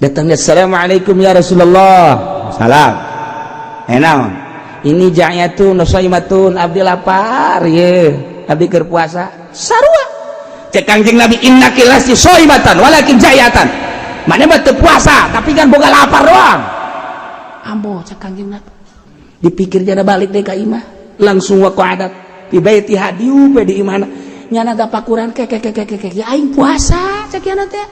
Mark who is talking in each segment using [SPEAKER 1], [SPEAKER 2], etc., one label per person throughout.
[SPEAKER 1] Datang, "Assalamualaikum ya Rasulullah." "Salam." "Naon ini?" "Ja'yatun shaimatun, abdi lapar ye, abdi keur puasa." Sarua cek Kangjeng Nabi, "Innaki lasti shaimatan walakin ja'yatan." Mana mah teu puasa, tapi kan boga lapar doang. Ambo, cek Kangjeng Nabi. Dipikir jana, balik deh ka imah, langsung waqa'adat fi baitiha, diupe di imahna. Nyana pakuran ke ke ke ke ke, "Ya, aing puasa," cek nyana teh,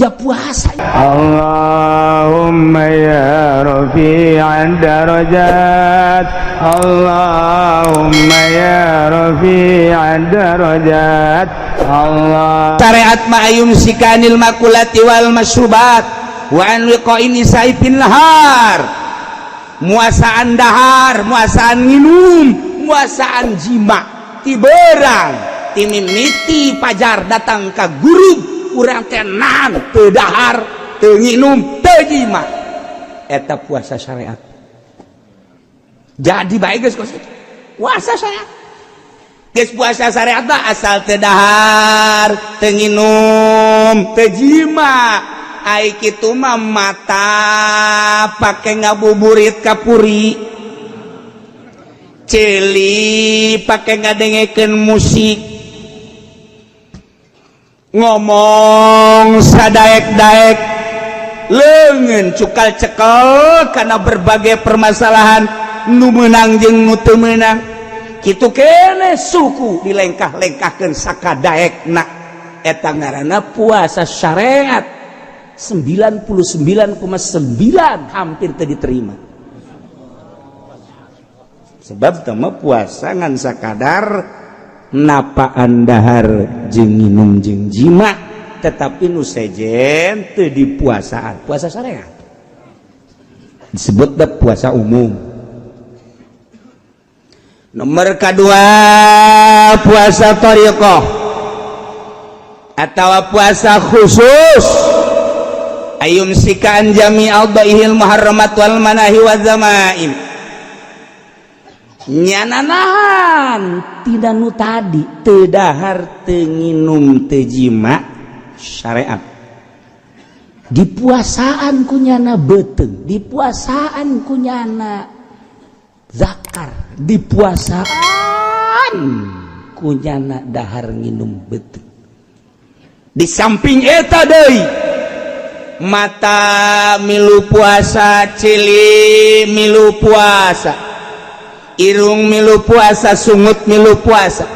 [SPEAKER 1] ja puasa.
[SPEAKER 2] اللهم يا رفيع الدرجات، اللهم يا رفيع الدرجات، الله
[SPEAKER 1] Syariat ma ayumsika 'anil makulati wal masyrubat wa an wiqa'in nisa'i fin nahar. Muasaan dahar, muasaan minum, muasaan jima ti berang, ti mimiti pajar datang ka guru, urang teh nahan, teu dahar, teu nginum, teu jima. Eta puasa syariat. Jadi baik geus kos puasa syariat. Geus puasa syariat mah asal teu dahar, teu nginum, teu jima. Ai kitu mah mata pake ngabuburit kapuri, ceuli pake ngadengekeun musik, ngomong sadaek-daek, leungeun cukal cekel karena berbagai permasalahan nu meunang jeung nu teu meunang. Kitu kene suku dilengkah-lengkahkeun sakadaekna. Eta ngaranna puasa syariat. 99,9 hampir teu diterima, sebab teu puasa ngan sakadar napaan dahar jeung nginum jeung jima, tetapi nu sejen teu dipuasaan. Puasa syariat disebut puasa umum. Nomor kedua, puasa thariqah atau puasa khusus, ayumsika an jami' a'dha'ihil muharramat wal manahi wa zamaim. Nyana nahan tidak nu tadi, teu dahar, teu nginum, teu jima syariat. Dipuasaan ku nyana beuteung, dipuasaan ku nyana zakar, dipuasaan ku nyana dahar nginum beuteung. Di samping eta deui, mata milu puasa, ceuli milu puasa, irung milu puasa, sungut milu puasa,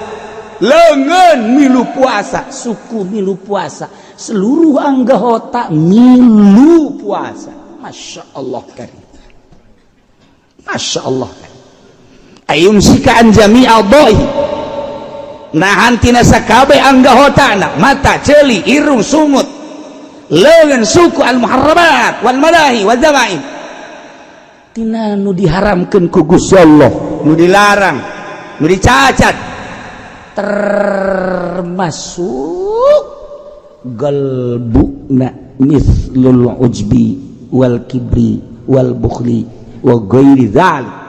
[SPEAKER 1] leungeun milu puasa, suku milu puasa, seluruh anggota milu puasa. Masya Allah karim, Masya Allah karim. Ayumsika an jami' a'dha'i, nahan tina sakabeh anggotana, mata, ceuli, irung, sungut, leungeun, suku, al muharramat wal manahi wal zamaim, tina nu diharamkeun ku Gusti Allah, nu dilarang, nu dicacat, termasuk galbuna mithlul ujbi wal kibri wal bukhli wa ghairi dzalik.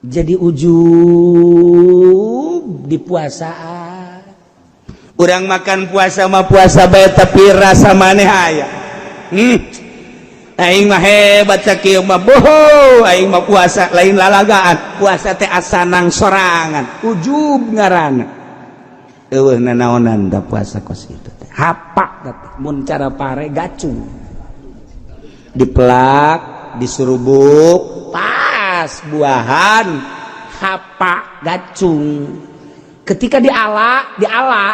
[SPEAKER 1] Jadi ujub di puasaan. Urang makan puasa mah puasa bae, tapi rasa maneh aya. Aing mah hebat sakieu mah, boho, aing mah puasa lain lalagaan, puasa teh asanang sorangan. Ujub ngaranna. Eueuh nanaonan da puasa kos itu teh. Hapak teh mun cara pare gacung, dipelak, disurubuk, pas buahan hapak gacung. Ketika diala, diala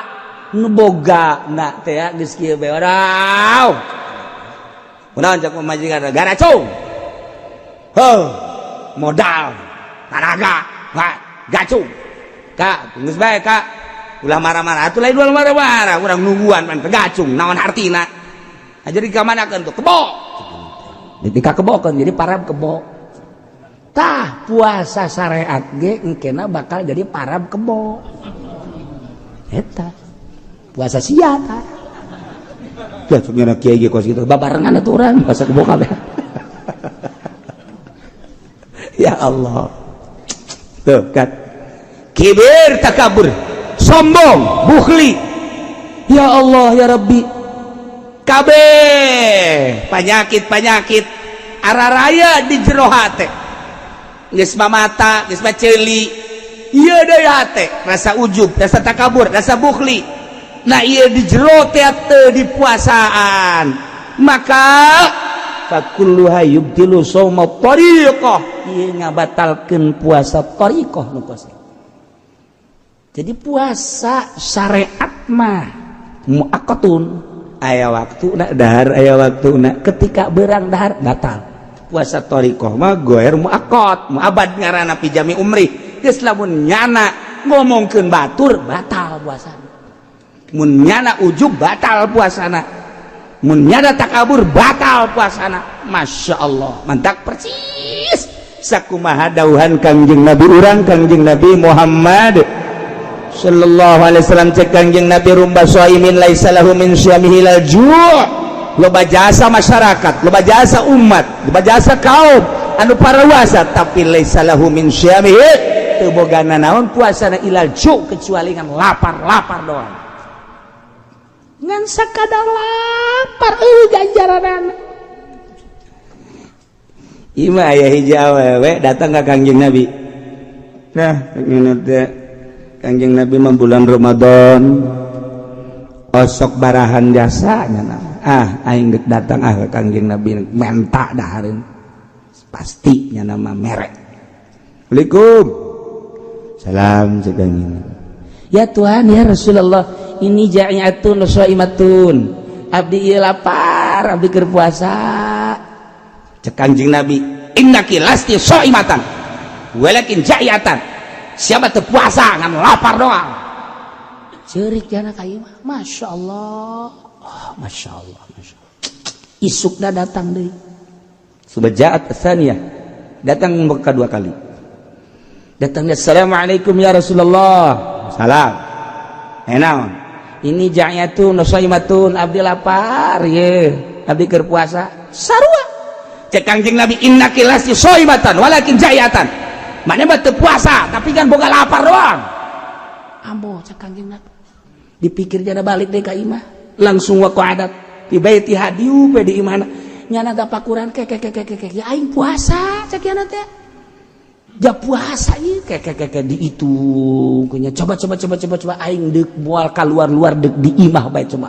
[SPEAKER 1] nu boga na teh geus kieu bae. Wadaw, kunaon cek pamajikan? Garacung. Heuh, modal tanaga gacung. Kak, geus bae, Kak, ulah marah-marah atuh. Lain ulah marah-marah, urang nungguan man gacung naon hartina. Jadi kamanakeun tuh kebo, ketika kebo kan jadi parab kebo. Tah, puasa syariat ge engkena bakal jadi parab kebo. Eta puasa sia tah. Ya, sebenarnya kiai ge kos gitu babarengan atuh urang puasa kebo kabeh. Ya Allah, tuh kan kibir, takabur, sombong, bukhli. Ya Allah ya Rabbi. Kabeh panyakit-panyakit araraya di jero hate. Geus mata, geus mah ceuli. Ieu deui hate, rasa ujub, rasa takabur, rasa bukhli. Nah, ieu di jero teh teu dipuasaan. Maka fakulluha yubtilu shauma tariqah. Ieu ngabatalkeun puasa tariqah nu puasa. Jadi puasa syariat mah muaqqatun, aya waktu nak dahar, aya waktu nak ketika berang dahar batal. Puasa thoriqoh mah goer muaqqat, muabad ngaranna, fi jami umri. Geus lamun nyana ngomongkeun batur, batal puasana. Mun nyana ujub, batal puasana. Mun nyana takabur, batal puasana. Masya Allah, mantak persis sakumaha dauhan Kangjeng Nabi urang, Kangjeng Nabi Muhammad sallallahu alaihi wasallam. Cek Kangjeng Nabi, "Rubba shaimin laisa lahu min shiyamihi illal ju'." Loba jasa masyarakat, loba jasa umat, loba jasa kaum anu parawasa, tapi laisa lahu min shiyamihi, teu boga nanaon puasana, illal ju', kecuali ngan lapar-lapar doang, ngan sakadar lapar euy ganjaranana. Ima aya hiji awewe datang ka Kangjeng Nabi. Nah, ngene teh Kangjeng Nabi mah bulan Ramadan osok barahan jasa nya. Ah, aing geuk datang ah ka Kangjeng Nabi menta dahareun. Pasti nya nama merek. Assalamualaikum. Salam, cek Kangjeng. Ya Tuhan, ya Rasulullah, ini ja'iatun shaimatun. Abdi ieu lapar, abdi keur puasa. Cek Kangjeng Nabi, "Innaki lasti shaimatan walakin ja'iatan." Siapa teu puasa, ngan lapar doang. Ceurik jana ka ieu mah. Masya Allah. Oh, Masya Allah, Masya Allah. Isukna datang deui. Sudah ja'at tsaniyah. Datang kedua kali. Datangnya, "Assalamualaikum ya Rasulullah." Salam. Eh, naon? Ini ja'yatun shaimatun, abdi lapar ye. Abdi keur puasa. Sarua. Cek Kangjeng Nabi, "Innaki lasti shaimatan walakin ja'yatan." Mana mah teu puasa, tapi kan boga lapar doang. Ambo, cek Kangjeng Nabi. Dipikir jana balik deh ka imah. Langsung waqa'adat fi baitiha, diup di imahna. Nyana tapakuran ke ke ke ke ke, ya aing puasa, cek nyana teh. Ja puasa ieu ke ke ke ke, dihitung kunya, coba coba coba coba coba, aing deuk moal keluar-luar, deuk di imah bae, coba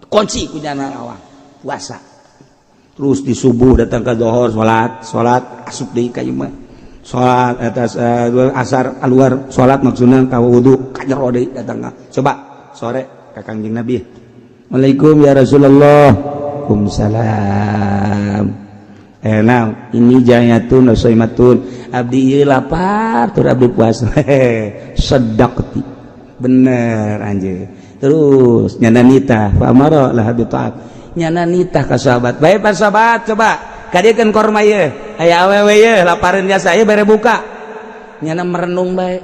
[SPEAKER 1] kunci ku nyana awang puasa. Terus di subuh datang ke dohor, salat salat, asup deui ka imah, salat atas asar keluar salat, maksudna ka wudu, ka jero deui datang. Coba sore ka Kangjeng Nabi, "Assalamualaikum ya Rasulullah." Waalaikumsalam. Eh, nah, ini jayatun shaimatun, abdi ieu lapar tur abdi puasa. "Sadaqti, bener anjir." Terus nyana nitah, fa amara laha bi ta'at, nyana nitah ka sahabat bae, "Pak sahabat, coba kadiekeun korma ieu, aya awewe ieu lapareun jasa ieu, bere buka." Nyana merenung bae.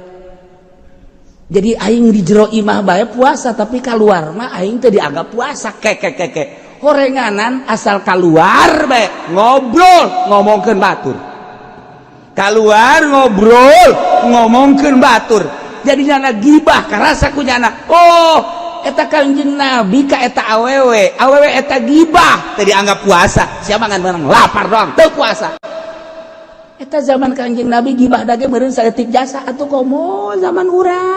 [SPEAKER 1] Jadi aing di jero imah bae puasa, tapi keluar mah aing teh dianggap puasa. Ke ke ke ke, horenganan asal keluar bae ngobrol ngomongkeun batur, keluar ngobrol ngomongkeun batur, jadi nyana gibah karasa ku nyana. Oh, eta Kangjeng Nabi ka eta awewe, awewe eta gibah teu dianggap puasa. Siapa ngan menang lapar doang teu puasa. Eta zaman Kangjeng Nabi gibah dage meureun saeutik jasa. Atuh komo zaman urang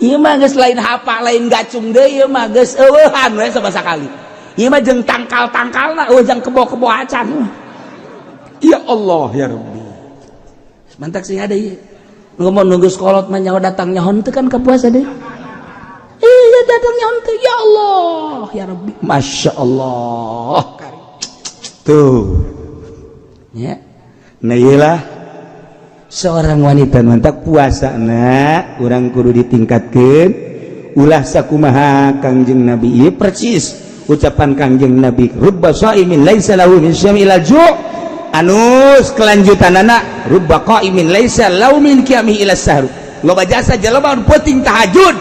[SPEAKER 1] ieu mah geus lain hapa, lain gacung deui, ieu mah geus eueuhan we sama sakali. Ieu mah jeung tangkal-tangkalna eueuh, jeung kebo-kebo acan. Ya Allah ya Rabbi, mantak sing ada ieu ngomong nunggu sekolot mah nyawa datang nyaho teu kan ka puasa deui. Iya, datang nyaho teu. Ya Allah ya Rabbi, Masya Allah. Tuh ya, nah iyalah seorang wanita mantak puasa na urang kudu ditingkatkan, ulah sakumaha Kangjeng Nabi. Ieu persis ucapan Kangjeng Nabi, "Rubba shaimin laisa lahu min syami ila ju'." Anus kelanjutan anak, "Rubba qaimin laisa lahu min qiyamihi ila sahru." Loba jasa jelema penting tahajud,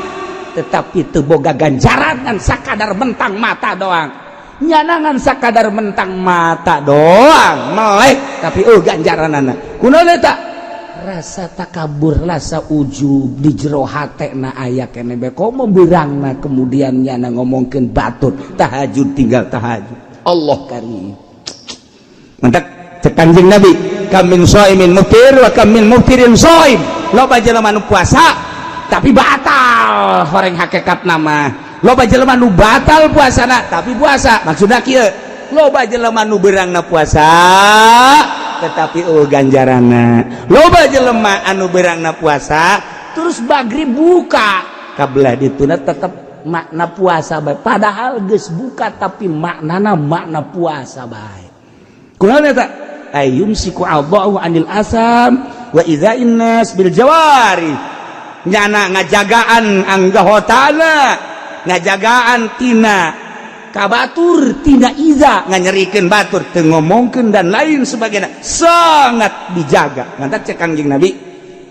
[SPEAKER 1] tetapi teu boga ganjaran, ngan sakadar mentang mata doang. Nyanangan sakadar mentang mata doang melek, tapi oh ganjaran anak kunaon eta. Rasa takabur, rasa ujub di jero hate na aya kene bae, komo beurangna kemudian nyana ngomongkeun batur tahajud, tinggal tahajud. Allah karim.
[SPEAKER 2] Mantak cek Kanjeng Nabi, kam min shaimin muftir wa kam min muftirin shaim. Loba jelema nu puasa
[SPEAKER 1] tapi batal horeng hakikat nama, loba jelema nu batal puasana tapi puasa.
[SPEAKER 2] Maksudna kieu, loba jelema nu beurangna puasa tetapi oh ganjarana, loba jelema anu beurangna puasa
[SPEAKER 1] terus magrib buka
[SPEAKER 2] kabelah
[SPEAKER 1] dituna tetap makna puasa bae, padahal geus buka tapi maknana makna puasa bae.
[SPEAKER 2] Kunaon eta? Ayumsiku a'dha'u anil asam wa idza'in nas bil jawari. Nyana ngajagaan anggahotana, ngajagaan tina
[SPEAKER 1] kabatur, tina iza,
[SPEAKER 2] nganyerikeun batur, teu ngomongkeun dan lain sebagainya, sangat dijaga. Mantak cek Kangjeng Nabi,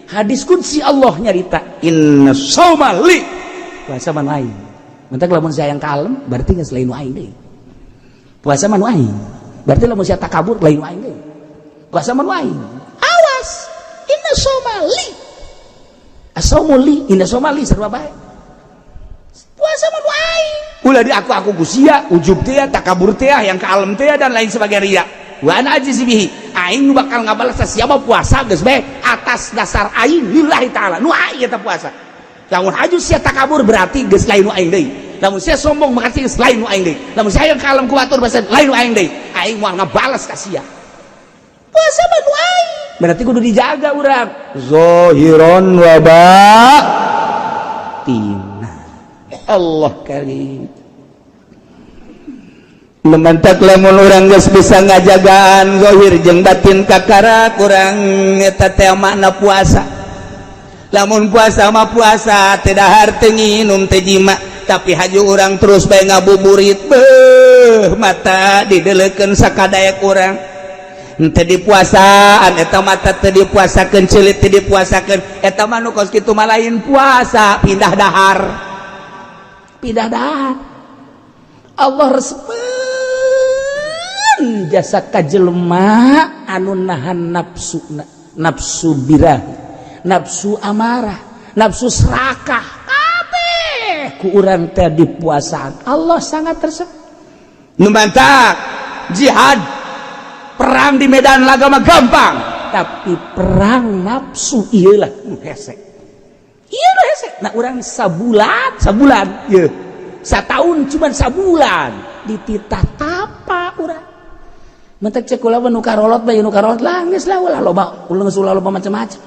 [SPEAKER 1] hadis qudsi, Allah nyarita,
[SPEAKER 2] inna shauma li.
[SPEAKER 1] Puasa mah nu aing. Mantak lamun saya yang kalem berarti geus lain nu aing deui. Puasa mah nu aing, berarti lamun sia takabur lain nu aing deui. Puasa mah nu aing. Awas, inna shauma li, asaumu li, inna shauma li, sarua bae. Puasa mah nu aing.
[SPEAKER 2] Ulah di aku ku sia, ujub teh, takabur teh, yang kalem teh, dan lain sebagainya, ria. Wa ana ajzi bihi,
[SPEAKER 1] aing nu bakal ngabalas siapa. Puasa geus bae atas dasar aing, lillahi taala, nu aing eta puasa. Lamun haju sia takabur berarti geus lain nu aing deui. Lamun sia sombong berarti geus lain nu aing deui. Lamun sia yang kalem ku batur berarti lain nu aing deui. Aing moal ngabalas ka sia. Puasa mah nu aing, berarti kudu dijaga urang
[SPEAKER 2] zahiron wa batina.
[SPEAKER 1] Allah karim.
[SPEAKER 2] Mantak lamun urang geus bisa ngajagaan zahir jeung batin, kakara kurang eta teh makna puasa. Lamun puasa mah puasa teu dahar, teu nginum, teu jima, tapi haju urang terus bae ngabuburit, beuh, mata dideleukeun sakadaek urang teu dipuasaan eta, mata teu dipuasakeun, ceulit teu dipuasakeun, eta mah nu kos kitu mah lain puasa, pindah dahar.
[SPEAKER 1] Pindah dahar. Allah resepeun jasa ka jelema anu nahan nafsu, nafsu birahi, nafsu amarah, nafsu serakah, kabeh ku urang teh dipuasaan. Allah sangat resep.
[SPEAKER 2] Nu mantak jihad, perang di medan laga mah gampang,
[SPEAKER 1] tapi perang nafsu iyalah nu hese, iya nu hese. Nah, urang sabulan, sabulan ye, satahun cuman sabulan dititah tapa urang. Mentek cek kula nu karolot bae, nu karolot lah geus lah, ulah loba, ulah geus, ulah loba macam-macam,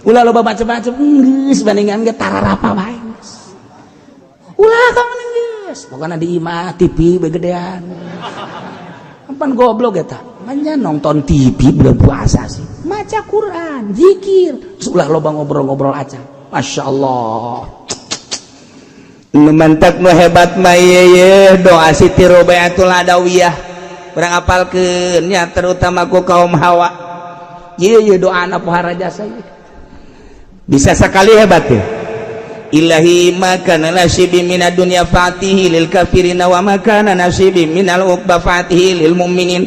[SPEAKER 1] ulah loba macam-macam, geus bandingan ge tararapa bae geus. Ulah ka geus, pokona di imah TV begedean. Pan goblok eta manya nonton TV bulan puasa sih. Maca Quran, zikir, terus ulah loba ngobrol-ngobrol aja. Masya Allah.
[SPEAKER 2] Nu mantak nu hebat mah ye doa Siti Robiatul Adawiyah. Urang apalkeun nya, terutama ku kaum hawa.
[SPEAKER 1] Ieu ye doa anak pohara jasa ye.
[SPEAKER 2] Bisa sekali hebat ya. Ilahi ma kana nasibi minad dunya fatihi lil kafirina wa ma kana nasibi minal uqba fatihi lil mu'minin,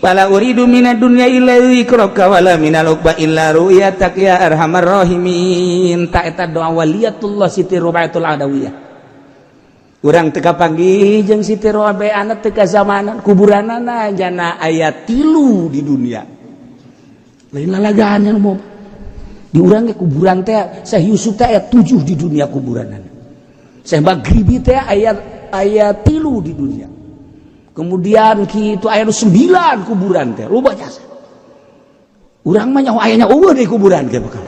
[SPEAKER 2] wala uridu minad dunya illa dzikraka wala minal uqba illa ru'yatak ya arhamar rahimin.
[SPEAKER 1] Ta eta doa waliyatullah Siti Robiatul Adawiyah.
[SPEAKER 2] Urang teu kapanggih
[SPEAKER 1] jeung Siti Robiah, teu kazamanan. Kuburanana jana aya tilu di dunia, lain lalagaan yang mau di urang ge. Kuburan teh Syekh Yusuf teh aya 7 di dunia kuburanana. Syekh Maghribi teh aya aya 3 di dunia. Kemudian kitu aya 9 kuburan teh loba jasa. Urang mah nyaho ayanya eueuh di kuburan ge bakal.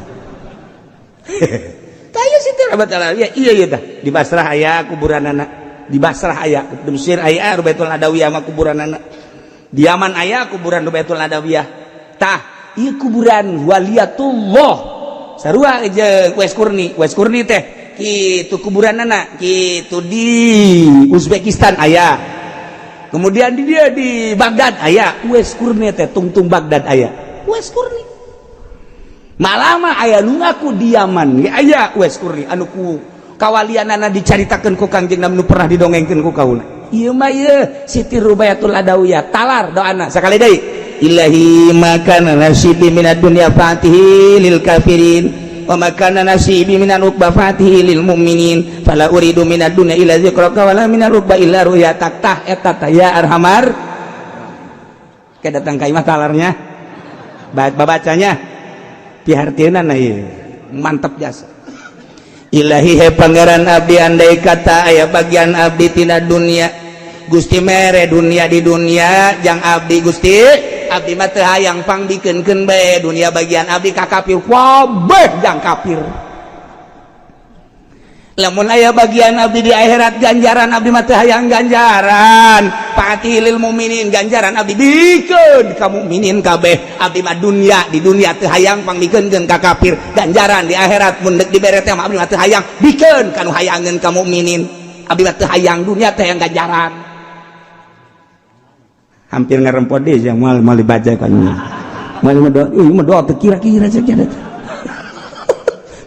[SPEAKER 2] Tah ieu Siti Robiatul Adawiyah, iya iya tah di Basrah aya kuburanana, di Basrah aya, di Mesir aya Robiatul Adawiyah mah kuburanana, di Yaman aya kuburan Robiatul Adawiyah. Tah
[SPEAKER 1] ieu kuburan waliyatullah.
[SPEAKER 2] Sarua jeung Uwais Qurni. Uwais Qurni teh kitu kuburanana kitu, di Uzbekistan aya, kemudian di dia di Baghdad aya.
[SPEAKER 1] Uwais Qurni teh tungtung Baghdad aya Uwais Qurni.
[SPEAKER 2] Malah mah aya nu ngaku di Yaman ge aya Uwais Qurni, anu ku kawalianana dicaritakeun ku Kangjeng Nabi, nu pernah didongengkeun ku kaula.
[SPEAKER 1] Ieu mah ieu Siti Rubayatul Adawiyah, talar doana.
[SPEAKER 2] Sakali deui. Ilahi ma kana nasibi minad dunya fatihi lil kafirin wa ma kana nasibi minal uqba fatihi lil mu'minin fala uridu minad dunya illa dzikraka wala minal uqba illa ru'yatak. Tah eta tah ya arhamar. Ke datang ka imah talarnya babacanya pihartieuna ieu mantep jasa. Ilahi, he Pangeran abdi, andai kata aya bagian abdi tina dunia, Gusti mere dunia di dunia jang abdi, Gusti, abdi mah teu hayang, pangbikeunkeun bae dunia bagian abdi ka kafir, kabeh jang kafir. Lamun aya bagian abdi di akhirat ganjaran, abdi mah teu hayang ganjaran, fathil mukminin, ganjaran abdi bikeun ka mukminin kabeh. Abdi mah dunia di dunia teu hayang, pangbikeunkeun ka kafir. Ganjaran di akhirat mun deuk dibere teh mah abdi mah teu hayang, bikeun ka nu hayangeun ka mukminin. Abdi mah teu hayang dunia, teu hayang ganjaran. Hampir ngerempot deh yang mal mal dibaca kan mal mah doa, ih mah doa teu kira-kira cek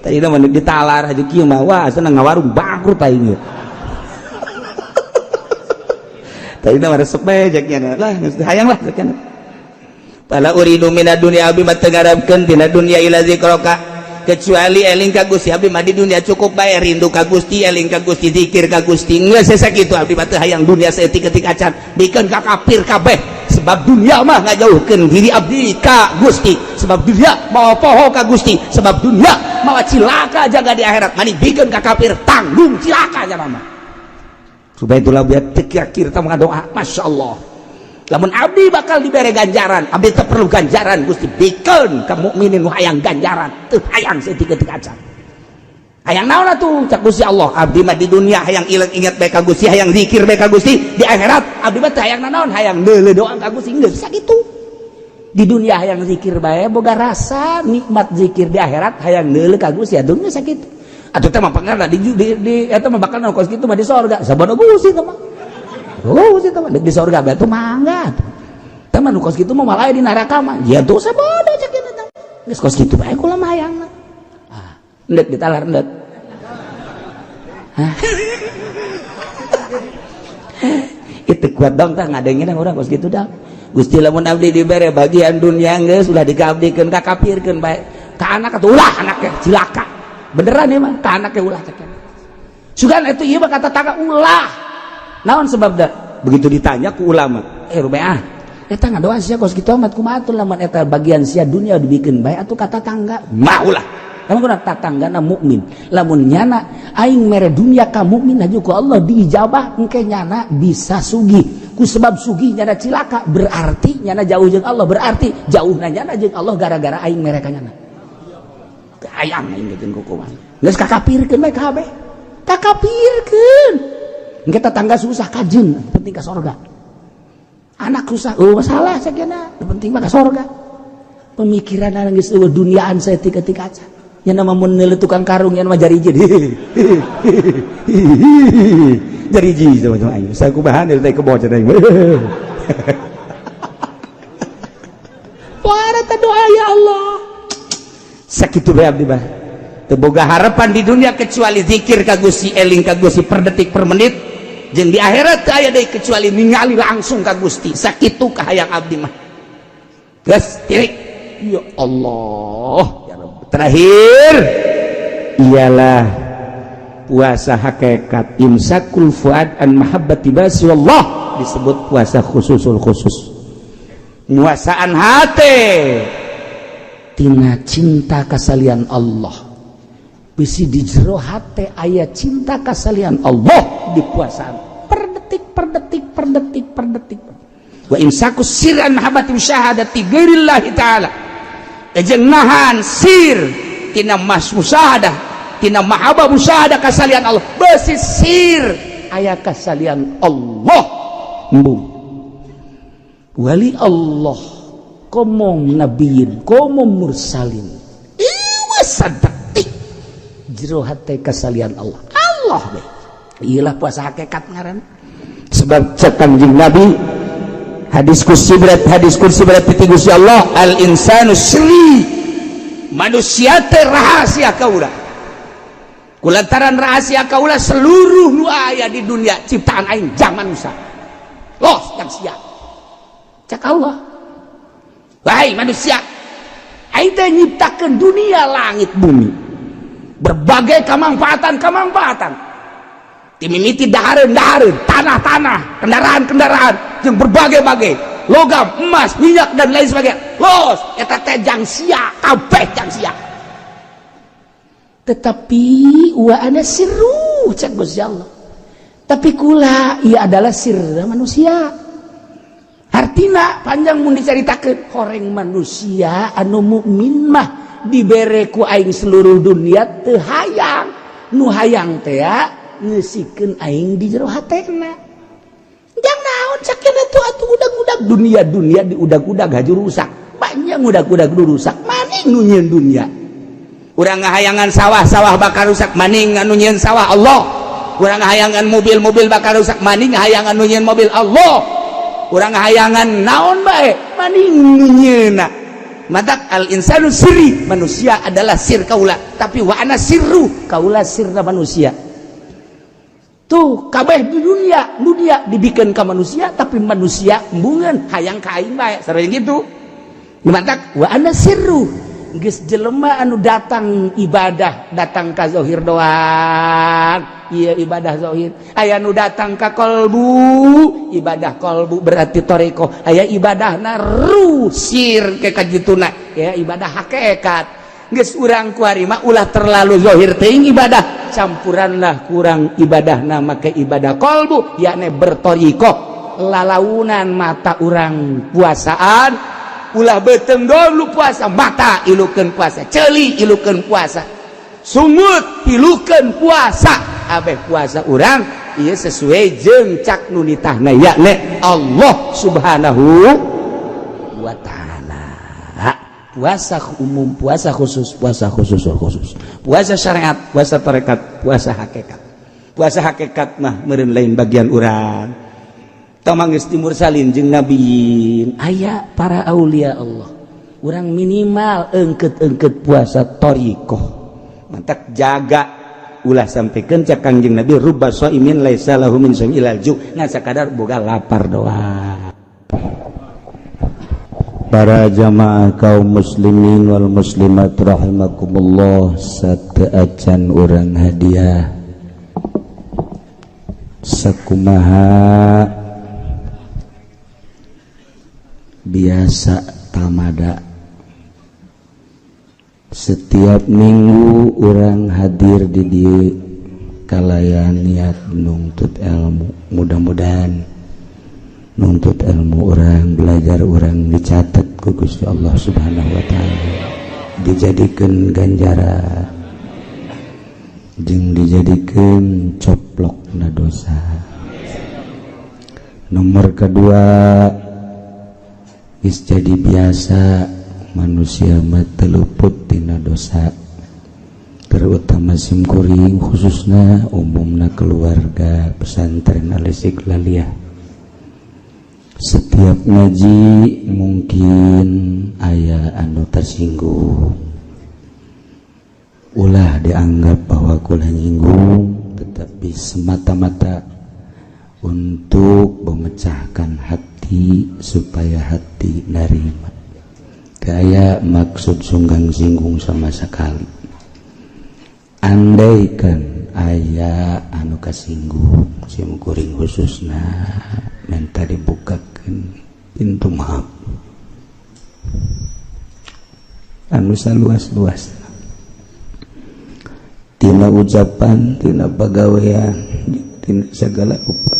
[SPEAKER 2] tadi mah ditalar aja kieu mah, wah seneng ngawarung bangkrut aing. Tadi mah resep bae cek lah, geus hayang lah cek. Fala uridu minad dunya, abdi mah teu ngarepkeun tina dunya, ila zikraka, kecuali eling ka Gusti. Abdi mah di dunia cukup bae rindu ka Gusti, eling ka Gusti, zikir ka Gusti, geus sakitu. Abdi mah teu hayang dunia saeutik-eutik acan, bikeun ka kafir kabeh, sebab dunia mah ngajauhkeun diri abdi ka Gusti, sebab dunia mawa poho ka Gusti, sebab dunia mawa cilaka jaga di akhirat. Mani bikeun ka kafir, tanggung cilaka nya mah. Supaya itulah biar kira-kira kita doa, Masya Allah, lamun abdi bakal diberi ganjaran, abdi teu perlu ganjaran, Gusti, bikeun ka mukminin nu hayang ganjaran, teu hayang saeutik-eutik acan. Hayang naon atuh? Cak Gusti Allah, abdi mah di dunia hayang ilang ingat bae ka Gusti, hayang zikir bae ka Gusti. Di akhirat abdi mah teu hayang nanaon, hayang deuleu doang ka Gusti, geus sakitu. Di dunia hayang zikir bae, boga rasa nikmat zikir. Di akhirat hayang deuleu ka Gusti, atuh geus sakitu. Atuh teh mah pangarna di eta mah bakal kos kitu mah di sorga sabodo Gusti teh mah. Oh, Gusti teh mah di sorga bae tuh mangga. Teh mah nu kos kitu mah malah di neraka mah. Ya tuh sabodo cek ieu teh. Geus kos kitu bae kula mah hayangna. Ah, endek ditalar endek. Hah? Itu kuat dong tah ngadengin urang kos kitu dah. Gusti, lamun abdi dibere bagian dunia geus ulah dikaabdikeun ka kafirkeun bae. Ka anak atuh ulah, anaknya cilaka. Beneran ya mah ka anaknya ulah cek. Sugan itu ieu mah kata tangga ulah. Naon sebabna? Begitu ditanya ku ulama, eh rubeah, eta ngadoa sia kos kitu amat kumaha atuh lamun eta bagian sia dunia dibikeun bae atuh kata tangga mah ulah. Lamun kuna tatanggana mukmin, lamun nyana aing mere dunia ka mukmin aja ku Allah diijabah, engke nyana bisa sugih. Ku sebab sugih nyana cilaka, berarti nyana jauh jeung Allah, berarti jauhna nyana jeung Allah gara-gara aing mere ka nyana. Hayang aing jeung kukuman. Geus kakapirkeun bae kabeh. Kakapirkeun. Engke tetangga susah kajeun, penting ka sorga. Anak susah, oh masalah sakiana, penting mah ka sorga. Pemikiran geus eueuh duniaan saeutik-eutik aja. Yang nama mun tukang karung yang mah jariji. Jariji sama sama aing. Saya kubahan dari ke bawah aing. Wah, doa ya Allah. Sakitu bae abdi mah. Teu boga harapan di dunia kecuali zikir ka Gusti, eling ka Gusti per detik per menit. Jeung di akhirat teu aya deui kecuali ningali langsung ka Gusti. Sakitu kahayang abdi mah. Geus tirik. Ya Allah, ya Rabb. Terakhir ialah puasa hakikat imsakul fuad an mahabbati basi wallah, disebut puasa khususul khusus, nguasaan hati tina cinta kasalian Allah. Bisi di jero hate aya cinta kasalian Allah, di puasaan per detik per detik per detik per detik. Wa imsakus sir an mahabbati musyahadati ghairillahi ta'ala, jeung nahan sir tina mas musyahadah, tina mahabbah musyahadah kasalian Allah. Besi sir aya kasalian Allah, embung wali Allah, komo nabiyin, komo mursalin, iwa sadetik jero hate kasalian Allah, Allah be. Iyalah puasa hakikat ngaran. Sebab cek Kanjeng Nabi, hadis kursi berat, hadis kursi berat ti Gusti Allah, al insanu sri, manusia teh rahasia kaula. Kulantaran rahasia kaula, seluruh nu aya di dunia ciptaan aing jang manusia los yang sia, cek Allah.
[SPEAKER 1] Wahai manusia, aing teh nyiptakeun dunia, langit, bumi, berbagai kamangfaatan-kamangfaatan, timimiti dahareun-dahareun, tanah-tanah, kendaraan-kendaraan yang berbagai-bagai logam, emas, minyak, dan lain sebagainya. Los eta teh jang sia kabeh, jang sia. Tetapi wa ana sirru, cek Gusti Allah, tapi kula ia adalah sirra manusia. Artina panjang mun dicaritakeun. Horeng manusia anu mukmin mah dibere ku aing seluruh dunia teu hayang, nu hayang teh ngeusikeun aing di jero hatena. Jang naon sakena tuh atuh udag-udag dunia? Dunia di udag-udag haju rusak, banyak udag-udag rusak. Maning nu nyieun dunia?
[SPEAKER 2] Urang ngahayangan sawah, sawah bakal rusak, maning anu nyieun sawah? Allah. Urang ngahayangan mobil, mobil bakal rusak, maning ngahayangan nu nyieun mobil? Allah. Urang ngahayangan naon bae, maning nu nyieunna? Matak al insanu sirri, manusia adalah sir kaula, tapi wa ana sirru,
[SPEAKER 1] kaula sirna manusia. Tuh kabeh di dunia, dunia dibikin ke manusia, tapi manusia embungeun, hayang ka aing bae. Sareng gitu matak wa ana sirru. Geus jelema anu datang ibadah, datang ka zahir doang, iya ibadah zahir. Aya nu datang ka kolbu, ibadah kolbu berarti toreko. Aya ibadah ruh, sir ke kajituna ya, ibadah hakikat. Geus urang kuari mah ulah terlalu zahir teuing ibadah, campuranlah kurang ibadah nama ke ibadah kolbu, yakni bertorikoh. Lalaunan mata urang puasaan, ulah beteng dulu puasa, mata ilukeun puasa, ceuli ilukeun puasa, sungut ilukeun puasa, abeh puasa urang ieu sesuai jeung cak nu nitahna, yakni Allah Subhanahu wa Ta'ala. Puasa umum, puasa khusus, puasa khusus khusus, puasa syariat, puasa tarekat, puasa hakikat. Puasa hakikat mah meureun lain bagian urang. Tomang geus mursalin jeung nabiin, aya para aulia Allah. Urang minimal engket-engket puasa thoriqoh.
[SPEAKER 2] Mantak jaga, ulah sampaikan cak Kangjeng Nabi, rubba shaimin laisa lahu min shaim ilal ju, ngan sakadar boga lapar doang.
[SPEAKER 3] Para jamaah kaum muslimin wal muslimat rahimakumullah, sateuacan urang hadiah sakumaha biasa tamada setiap minggu urang hadir di dieu kalayan niat nuntut ilmu. Mudah-mudahan nuntut ilmu urang, belajar urang dicatat ku Gusti Allah Subhanahu wa Ta'ala, dijadikan ganjaran jeung dijadikan coplok na dosa. Nomor kedua, geus jadi biasa manusia mah teu luput tina dosa, terutama simkuring khususnya, umumna keluarga pesantren Al Istiqlaliyah. Setiap ngaji mungkin aya anu tersinggung, ulah dianggap bahwa kula nyinggung, tetapi semata-mata untuk memecahkan hati supaya hati narima. Kayak maksud sunggang singgung sama sekali. Andaikan aya anu kasinggung, sim kuring khususna minta dibukakan pintu maaf anu saluas-luas, tina ucapan, tina pagawean, tina segala rupa.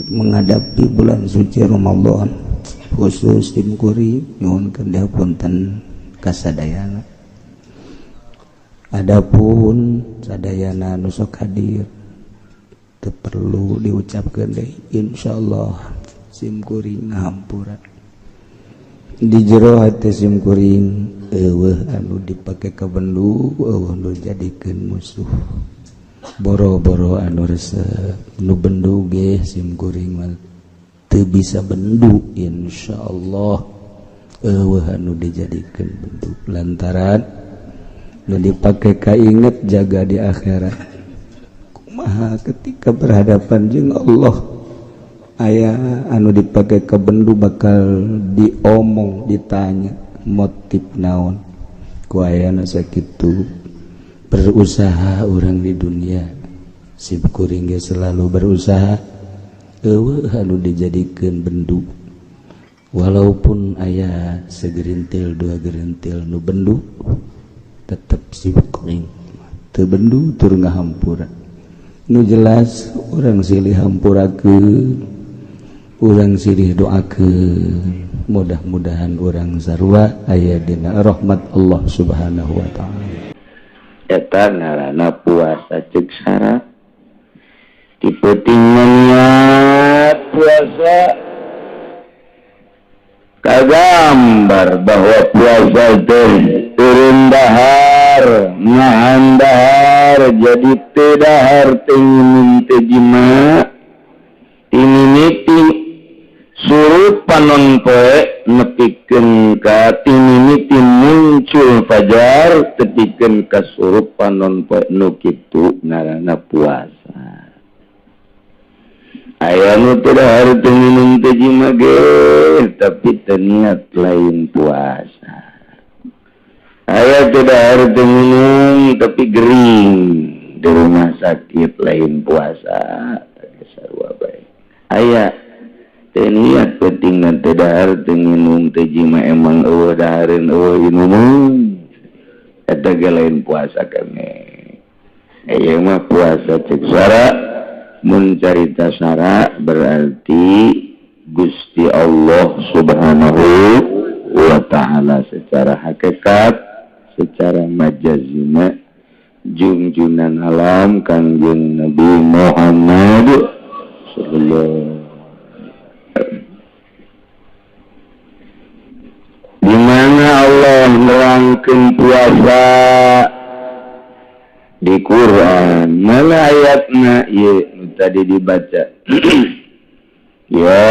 [SPEAKER 3] Menghadapi bulan suci Ramadan khusus, sim kuring nyuhunkeun dihapunten kasadayana. Adapun sadayana nu sok hadir teu perlu diucapkeun deui, insyaallah sim kuring ngahampura. Di jero hati sim kuring eueuh anu dipake ka bendu, eueuh nu jadikeun musuh. Boro-boro anu resep, nu bendu ge sim kuring mah teu bisa bendu. Insyaallah eueuh anu dijadikeun bendu, lantaran nu dipake kainget jaga di akhirat, kumaha ketika berhadapan jeung Allah.
[SPEAKER 2] Aya anu dipakai ke bendu, bakal diomong, ditanya motif naon ku ayana. Sakitu berusaha orang di dunia, sim kuring ge selalu berusaha, euweuh anu dijadikeun bendu, walaupun aya segerintil dua gerintil nu bendu, tetep sim kuring teu bendu tur ngahampura. Nu jelas urang silih hampurakeun, urang silih doakeun, mudah-mudahan urang sarua aya dina rahmat Allah Subhanahu wa Ta'ala.
[SPEAKER 4] Eta ngaranna puasa cek sara. Ti peuting niat puasa, kagambar bahwa puasa teh turun dahar, nahan dahar, jadi teu dahar, teu nginum, teu jima, ti mimiti surup panon poe nepikeun ka ti mimiti muncul fajar nepikeun ka surup panon poe. Nu kitu ngaranna puasa. Aya nu teu dahar, teu nginum, teu jima ge, tapi teu niat, lain puasa. Aya teu dahar, teu minum, tapi gering di rumah sakit, lain puasa. Sarua bae aya teu niat peutingna teu dahar, teu nginum, teu jima, emang euweuh dahareun, euweuh inuman, eta ge lain puasa keneh. Ieu mah puasa cek sara. Mun carita sara berarti Gusti Allah Subhanahu wa Ta'ala secara hakikat, secara majazina junjunan alam Kangjeng Nabi Muhammad sallallahu. Di mana Allah nerangkeun puasa di Quran? Mana ayatna? Ieu nu tadi dibaca, ya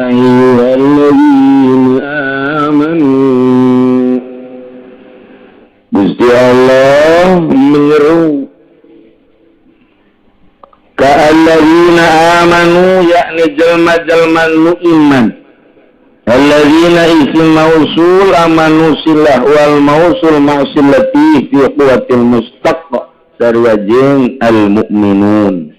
[SPEAKER 4] ayyuhalladzina amanu. Gusti Allah menyeru ka alladzina amanu, yakni jelma-jelma nu iman. Alladzina isim mausul, amanu silah, wal mausul ma'silati fi quwwatil mustaq, sarua jeung al mu'minun.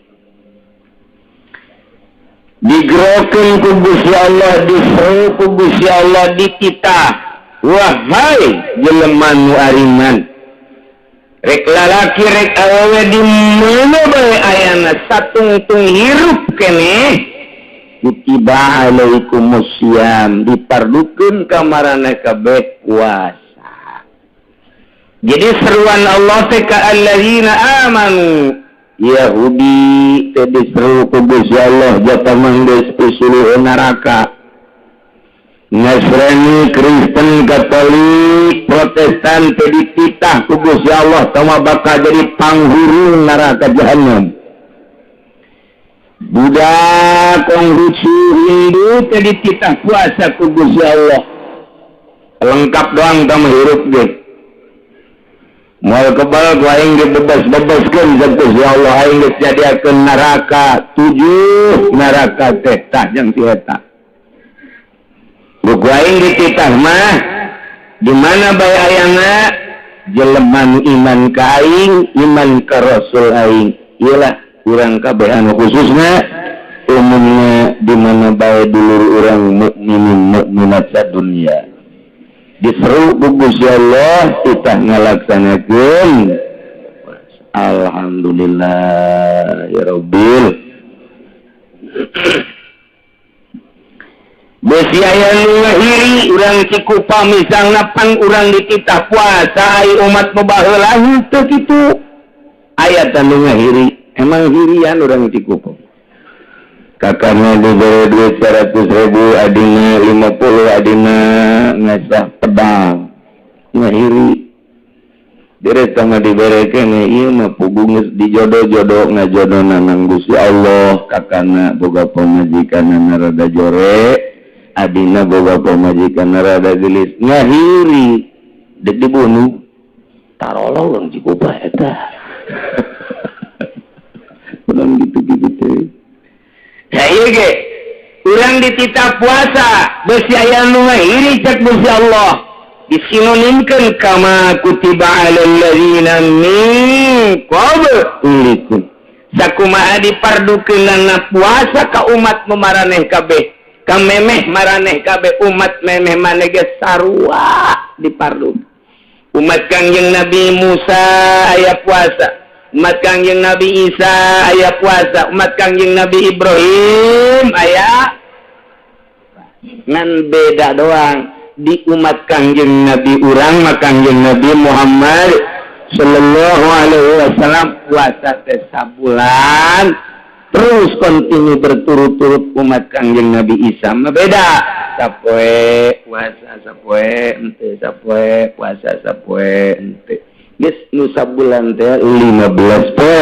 [SPEAKER 4] Digerokeun ku Gusti Allah, diseru ku Gusti Allah, dititah, wahai jelema nu ariman, rek lalaki rek awewe, di mana bae ayana, satungtung hirup keneh, kutiba alaikumusiyam, dipardukeun ka maraneh kabeh puasa. Jadi seruan Allah teh ka alladzina amanu. Yahudi teh diseru ku Gusti Allah, jatah geus pisuluh neraka. Nasrani, Kristen, Katolik, Protestan teh dititah ku Gusti Allah, tama bakal jadi panghurung neraka jahanam. Buddha, Konghucu, Hindu teh dititah puasa ku Gusti Allah. Lengkap doang tama hirup ge moal kebal ku aing, dibebas-bebaskeun ku Gusti Allah. Aing geus nyadiakeun neraka tujuh, neraka teh tah jeung si eta. Buku aing dititah mah di mana bae ayana jelema nu iman ka aing, iman ka Rasul aing. Iyalah urang kabeh anu khususnya, umumnya di mana bae dulur urang mukminin mukminat sadunia, diseru ku Gusti Allah titah ngalaksanakeun. Alhamdulillah ya Rabbil. Besi aya nu ngahiri urang Cikupa misalna, pan urang dititah puasa, ai umat nu baheula henteu kitu. Aya tah nu ngahiri, emang hirian urang Cikupa. Kakaknya diberi duit 100 ribu, adina 50, adina ngasah pedang, ngahiri. Dire sama dibere kene, ieu mah puguh geus dijodoh-jodoh, ngajodona nang Gusti Allah. Kakana boga pamajikan rada jore, adina boga pamajikan rada gelis, ngahiri, dek dibunuh. Tarolol urang Cikupa eta. Urang gitu-gitu teh. Ya Ieu ge urang dititah puasa besi aya nu ngahiri cek Gusti Allah disinonimkeun kama kutiba alal ladzina min qablikum sakumaha dipardukeunana puasa ka umat nu maraneh kabeh ka memeh maraneh kabeh umat memeh maneh ge sarua dipardu. Umat Kangjeng Nabi Musa aya puasa, umat Kangjeng Nabi Isa aya puasa, umat Kangjeng Nabi Ibrahim aya, ngan beda doang di umat Kangjeng Nabi urang mah Kangjeng Nabi Muhammad sallallahu alaihi wasallam puasa teh sabulan terus kontinu berturut-turut. Umat Kangjeng Nabi Isa mah beda, sapoe puasa sapoe henteu, sapoe puasa sapoe henteu. Geus nu sabulan teh 15 poe,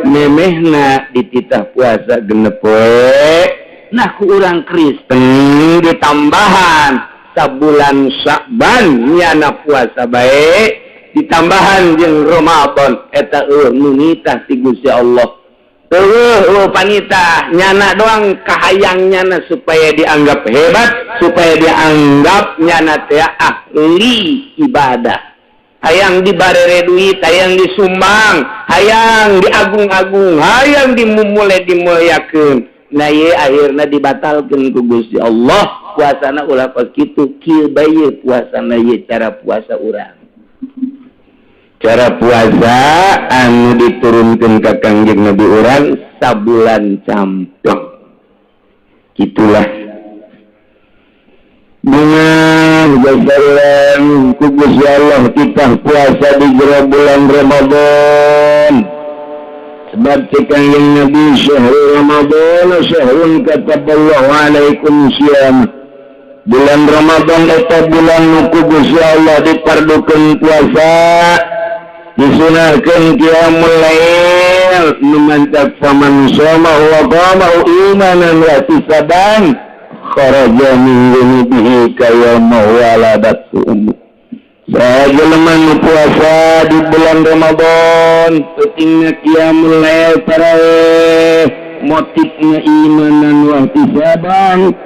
[SPEAKER 4] memehna dititah puasa 6 poe. Nah, ku urang Kristen ditambahan sabulan Sya'ban nyana puasa bae ditambahan jeung Ramadan eta eueuh nu nitah ti Gusti Allah. Eueuh panita nyana doang kahayang nyana supaya dianggap hebat, supaya dianggap nyana teh ahli ibadah, hayang dibarere duit, hayang disumbang, hayang diagung-agung, hayang dimumule dimuliakeun. Nah, ye akhirna dibatalkeun ku Gusti Allah puasana ulah kos kitu, kieu bae puasana. Ye cara puasa urang, cara puasa anu diturunkan ke Kangjeng Nabi urang sabulan campleng. Itulah bunga jalan ku Gusti Allah kita puasa di jero bulan Ramadan, sebab cek Kangjeng Nabi, syahrul Ramadan syahrun kataballahu alaikum siyam. Bulan Ramadan eta bulan nu ku Gusti Allah dipardukeun puasa, disunahkeun qiyamul lail, nu mantap faman shoma wa qama imanan wa ihtisaban kharaja min dzunubihi kayawma waladatu ummu. Saha jelema nu puasa di bulan Ramadan, pentingna qiyamul lail, tarawih, motifna imanan wa ihtisaban,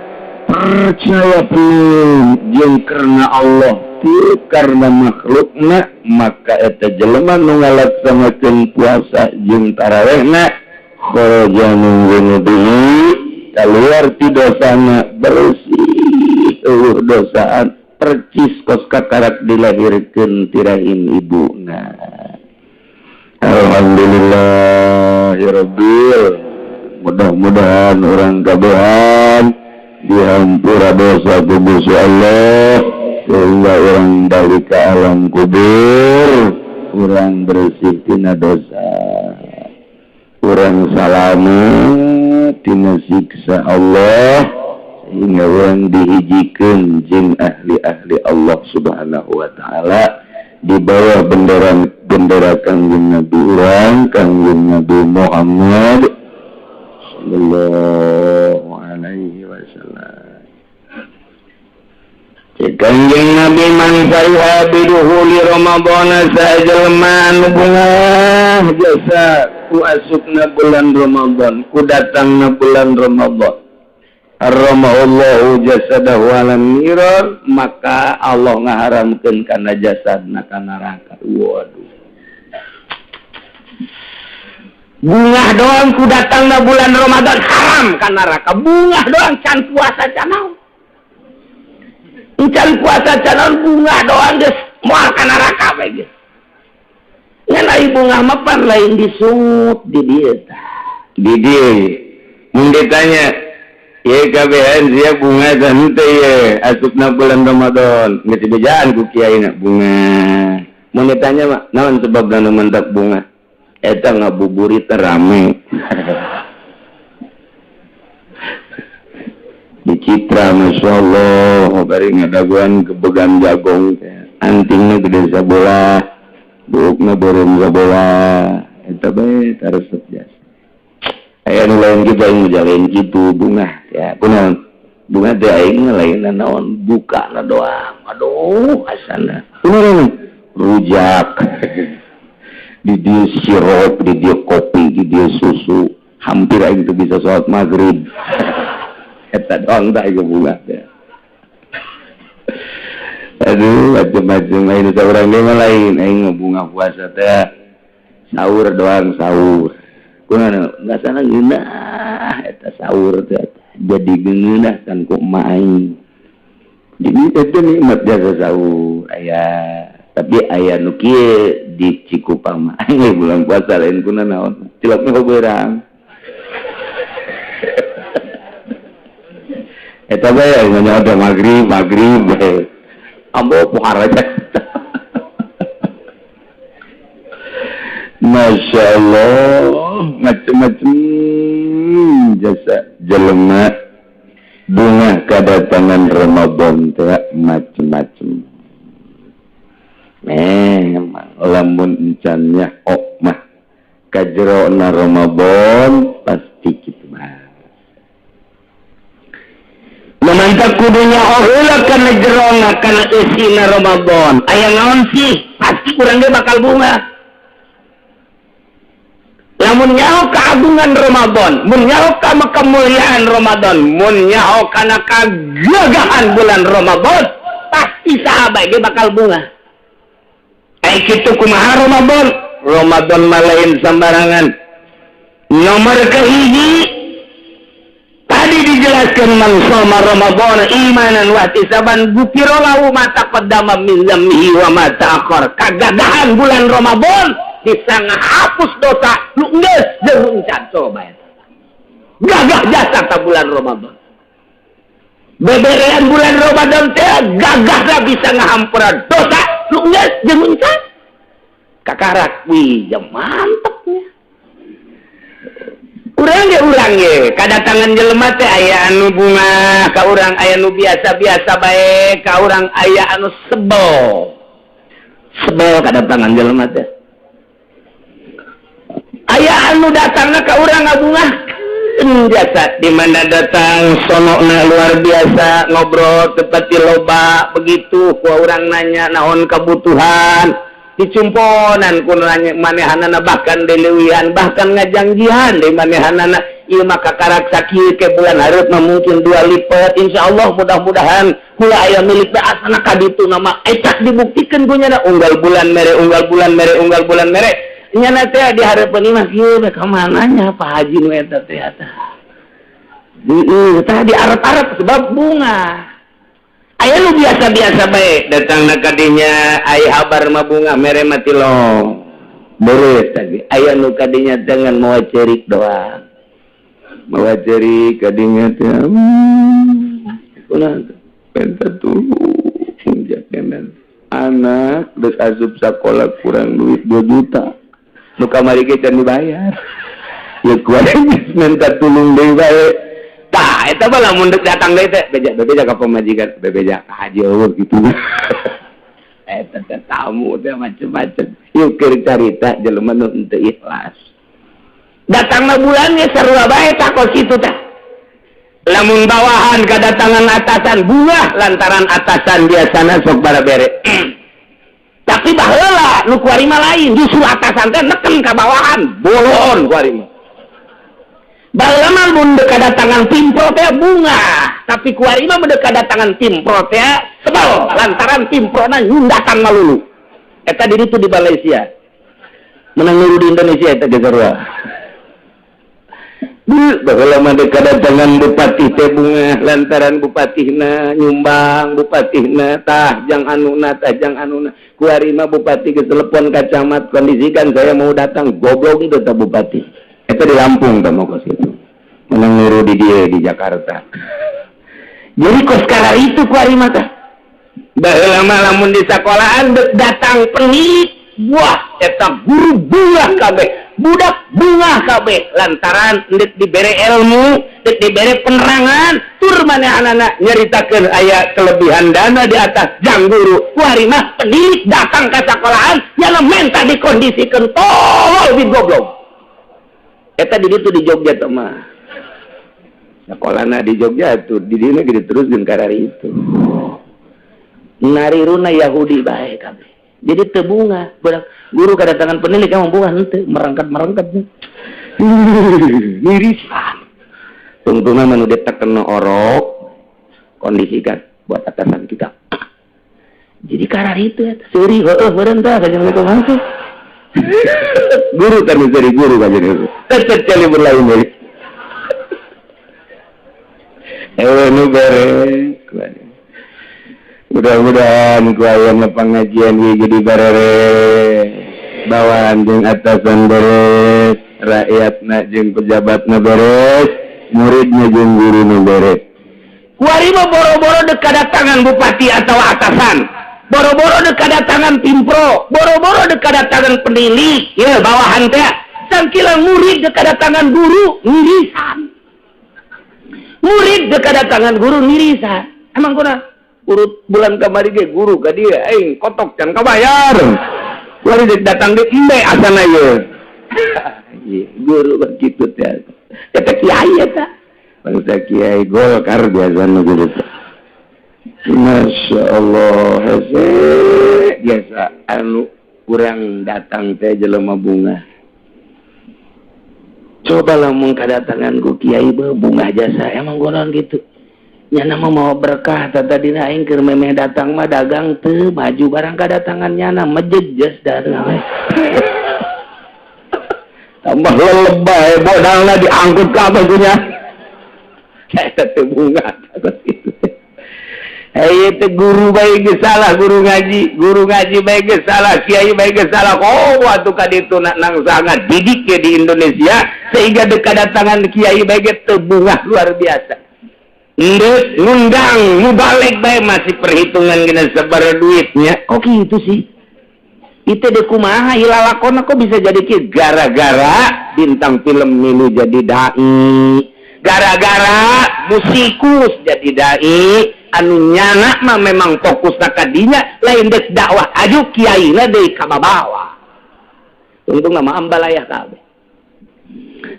[SPEAKER 4] percaya penuh jeung karena Allah teu karena makhlukna, maka eta jelema nu ngalaksanakeun puasa jeung tarawehna kharaja min dzunubihi, keluar ti dosana, bersih, eueuh dosaan, percis kos kakarak dilahirkeun ti rahim ibuna. Alhamdulillahirabbil, mudah-mudahan urang kabehan dihampura dosa ku Gusti Allah sehingga urang balik ke alam kubur urang bersih tina dosa, urang salamet tina siksa Allah, sehingga urang dihijikeun jeung ahli-ahli Allah Subhanahu wa taala di bawah bendera bendera Kangjeng Nabi urang, Kangjeng Nabi Muhammad sallallahu alaihi wasallam. Kangjeng Nabi, man fariha bidukhuli Ramadan, saha jelema anu bungah jasa ku asupna bulan Ramadan, ku datangna bulan Ramadan, harramallahu jasadahu 'alan niran, maka Allah ngaharamkeun kana jasadna ka neraka. Waduh, bungah doang ku datangna bulan Ramadan haram ka neraka. Bungah doang, can puasa can naon, can puasa can naon, bungah doang geus moal ka neraka we geus. Ngan ai bungah mah pan lain disungut di dieu tah. Di dieu mun ditanya ye kabehan sia bungah dan henteu ye asupna bulan Ramadan, geus dibejaan ku kiaina bungah. Mun ditanya mah naon sebabna nu mentak bungah eta, ngabuburit rame di Citra, Masya Allah, bari ngadaguan kebegan jagong, antingna gede sabola, buukna beureum sabola, eta bae taresep jasa. Aya nu lain kitu, aing mah lain kitu bungah ya kunaon bungah teh, aing mah lain naon, bukana doang. Aduh, asana kunaon rujak di dieu, sirup di dieu, kopi di dieu, susu. Hampir aing teu bisa sholat maghrib. Eta doang tah aing bunga teh. Aduh, macem-macem aing saurang deui mah lain, aing mah bunga puasa teh sahur doang sahur. Kumaha ngasana ngeunah eta sahur teh jadi geunah kan ku emak aing. Jadi itu nikmat jasa sahur aya, tapi aya nu kieu di Cikupang mah aing bulan puasa lain kuna naon cilokna beurang. Eta bae aing mah ada maghrib maghrib bae. Ambo pohara aja. Masya Allah, macem-macem jasa jelema bunga kedatangan Ramadan teh macem-macem. Memang lamun encannya ok mah kajerona Ramadan pasti kitu mah.
[SPEAKER 2] Memantap kudunya heula kana jerona kana eusina Ramadan. Aya naon sih? Pasti urang ge bakal bunga. Lamun nyaho keagungan Ramadan, mun nyaho ka kemuliaan Ramadan, mun nyaho kana kagagahan bulan Ramadan, pasti sahabat ge bakal bunga. Ai kitu kumaha Ramadan? Ramadan mah lain sembarangan. Nomor kahiji tadi dijelaskan man shoma Ramadan imanan wa ihtisaban gufira lahu ma taqaddama min dzambihi wa ma ta'akhkhar. Kagagahan bulan Ramadan bisa ngahapus dosa nu geus jeung encan coba eta. Gagah jasa ta bulan Ramadan. Beberean bulan Ramadan teh gagahna bisa ngahampura dosa nu geus jeung encan. Kakarak wih ya mantepnya. Urang ge kadatangan jelema teh aya anu bunga ka urang, aya anu biasa-biasa bae ka urang, aya anu sebel. Sebel kadatangan jelema teh. Aya anu datangna ka urang ngabungahkeun jasa, di mana datang sonokna luar biasa ngobrol tepati loba begitu ku urang nanya naon kebutuhan dicumponan ku nanya manehanana, bahkan dileuwihan bahkan ngajangjihan di manehanana ieu mah kakarak sakieu ke bulan hareup mah mungkin 2 lipat insyaallah mudah-mudahan kula aya milik teh asana ka ditu nama ecak dibuktikan ku nya unggal bulan mere unggal bulan mere unggal bulan mere nyana teh di hareupeun mah kieu ka mananya Pak Haji nu eta teh eta tah di arep-arep sebab bunga. Aya nu biasa-biasa bae datangna ka dinya aya habar mah bunga mere mah tilong beres tadi. Aya nu ka dinya dengan mawa cerik doang,
[SPEAKER 4] mawa cerik ka dinya teh kunaon penta tulung jakenan anak geus asup sakola kurang duit 2 juta nu kamari ge can dibayar ya kuat minta tulung deui bae.
[SPEAKER 2] Tah eta mah lamun deuk datang deui teh beja bebeja ka pamajikan bebeja ka haji eueuh kitu. Eta teh tamu teh macem-macem ieu keur carita jelema nu henteu ikhlas. Datangna bulan ge sarua bae tah kos kitu tah. Lamun bawahan kadatangan atasan bunga lantaran atasan biasana sok barabere. Tapi baheula nu kuari mah lain, justru atasan teh neken ka bawahan, bolon kuari mah. Baheula mah mun deuk kadatangan pimpro teh bunga, tapi kuari mah mun deuk kadatangan pimpro teh sebel lantaran pimprona nyundakan malulu. Eta di ditu di Malaysia. Menang niru di Indonesia eta ge sarua.
[SPEAKER 4] Baheula mah deuk kadatangan bupati teh bunga lantaran bupatihna nyumbang, bupatihna tah jang anuna tah jang anuna. Kuari mah bupati geus telepon ka camat, kondisikan saya mau datang, goblok teh tah bupati. Eta di Lampung tah mau kos kitu. Menang niru di dieu di Jakarta.
[SPEAKER 2] Jadi kos karar itu kuari mah tah. Baheula mah lamun di sekolahan deuk datang penilik, wah eta guru bunga kabeh, budak bunga kabeh lantaran deuk dibere ilmu, deuk dibere penerangan, tur manehanana nyaritakeun aya kelebihan dana di atas jang guru. Kuari mah penilik datang ka sekolahan nyana menta dikondisikeun tolol bin goblok.
[SPEAKER 4] Eta di ditu di Jogja teh mah. Sekolahna di Jogja tuh di dieu ge diteruskeun karari itu.
[SPEAKER 2] Nariruna Yahudi bae kabeh. Jadi teu bunga, budak guru kedatangan penilik emang bunga henteu, merangkat-merangkat.
[SPEAKER 4] Mirisan. Tungtungna mah nu ditekena orok kondisikan buat atasan kita. Jadi karar itu eta seuri heueuh meureun tah kajian masuk. Guru kan jadi guru kan jadi. Tetep kali berlain deui. Nu beres. Mudah-mudahan ku ayana pengajian ieu jadi beres. Bawahan jeung atasan beres, rakyatna jeung pejabatna beres, muridna jeung guruna beres. Kuari mah boro-boro dek kadatangan bupati atau atasan, boro-boro dek kadatangan pimpro, boro-boro dek kadatangan penilik, ya bawahan teh. Sangkilang murid dek kadatangan guru ngirisan. Murid dek kadatangan guru ngirisan. Emang kuna urut bulan kamari ge guru ka dieu aing kotok can kabayar. Kuari dek datang di embe asana ieu. Guru begitu teh. Eta kiai eta. Bangsa kiai Golkar biasa guru teh. Masya Allah, hese biasa anu kurang datang teh jelema bunga. Coba lamun kadatangan ku kiai bunga jasa, emang gonon gitu. Nyana mah mau berkah tata dina aing keur memeh datang mah dagang teu maju barang kadatangan nyana mejejes datang we. Tambah lelebay modalna diangkut ka apa punya. Eta teh bunga takut itu. Hei itu guru bae geus salah guru ngaji bae geus salah, kiai bae geus salah. Oh, atuh ka ditu nang sangat didik ya di Indonesia sehingga dek kadatangan kiai bae ge teu bungah luar biasa. Ndek ngundang mubalig bae masih perhitungan gina sabar duitnya. Kok gitu sih? Itu deh kumaha ilalakona kok bisa jadi kieu gara-gara bintang film milu jadi dai. Gara-gara musikus jadi dai anu nyana mah memang fokus ka dinya lain dek dakwah aju kiaina deui ka babawa. Untung nama ambalayah kabeh.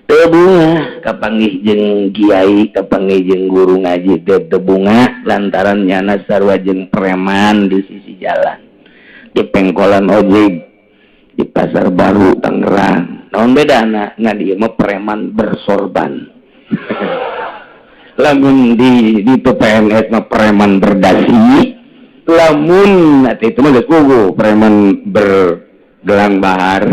[SPEAKER 4] Teu bunga kapanggih jeung kiai, kapanggih jeung guru ngaji teu teu bunga lantaran nyana sarua jeung preman di sisi jalan. Di pengkolan ojek di Pasar Baru Tangerang. Naon bedana? Ngan ieu mah preman bersorban. Lamun di PNS mah preman berdasi, lamun nanti itu mah geus puguh preman bergelang bahar.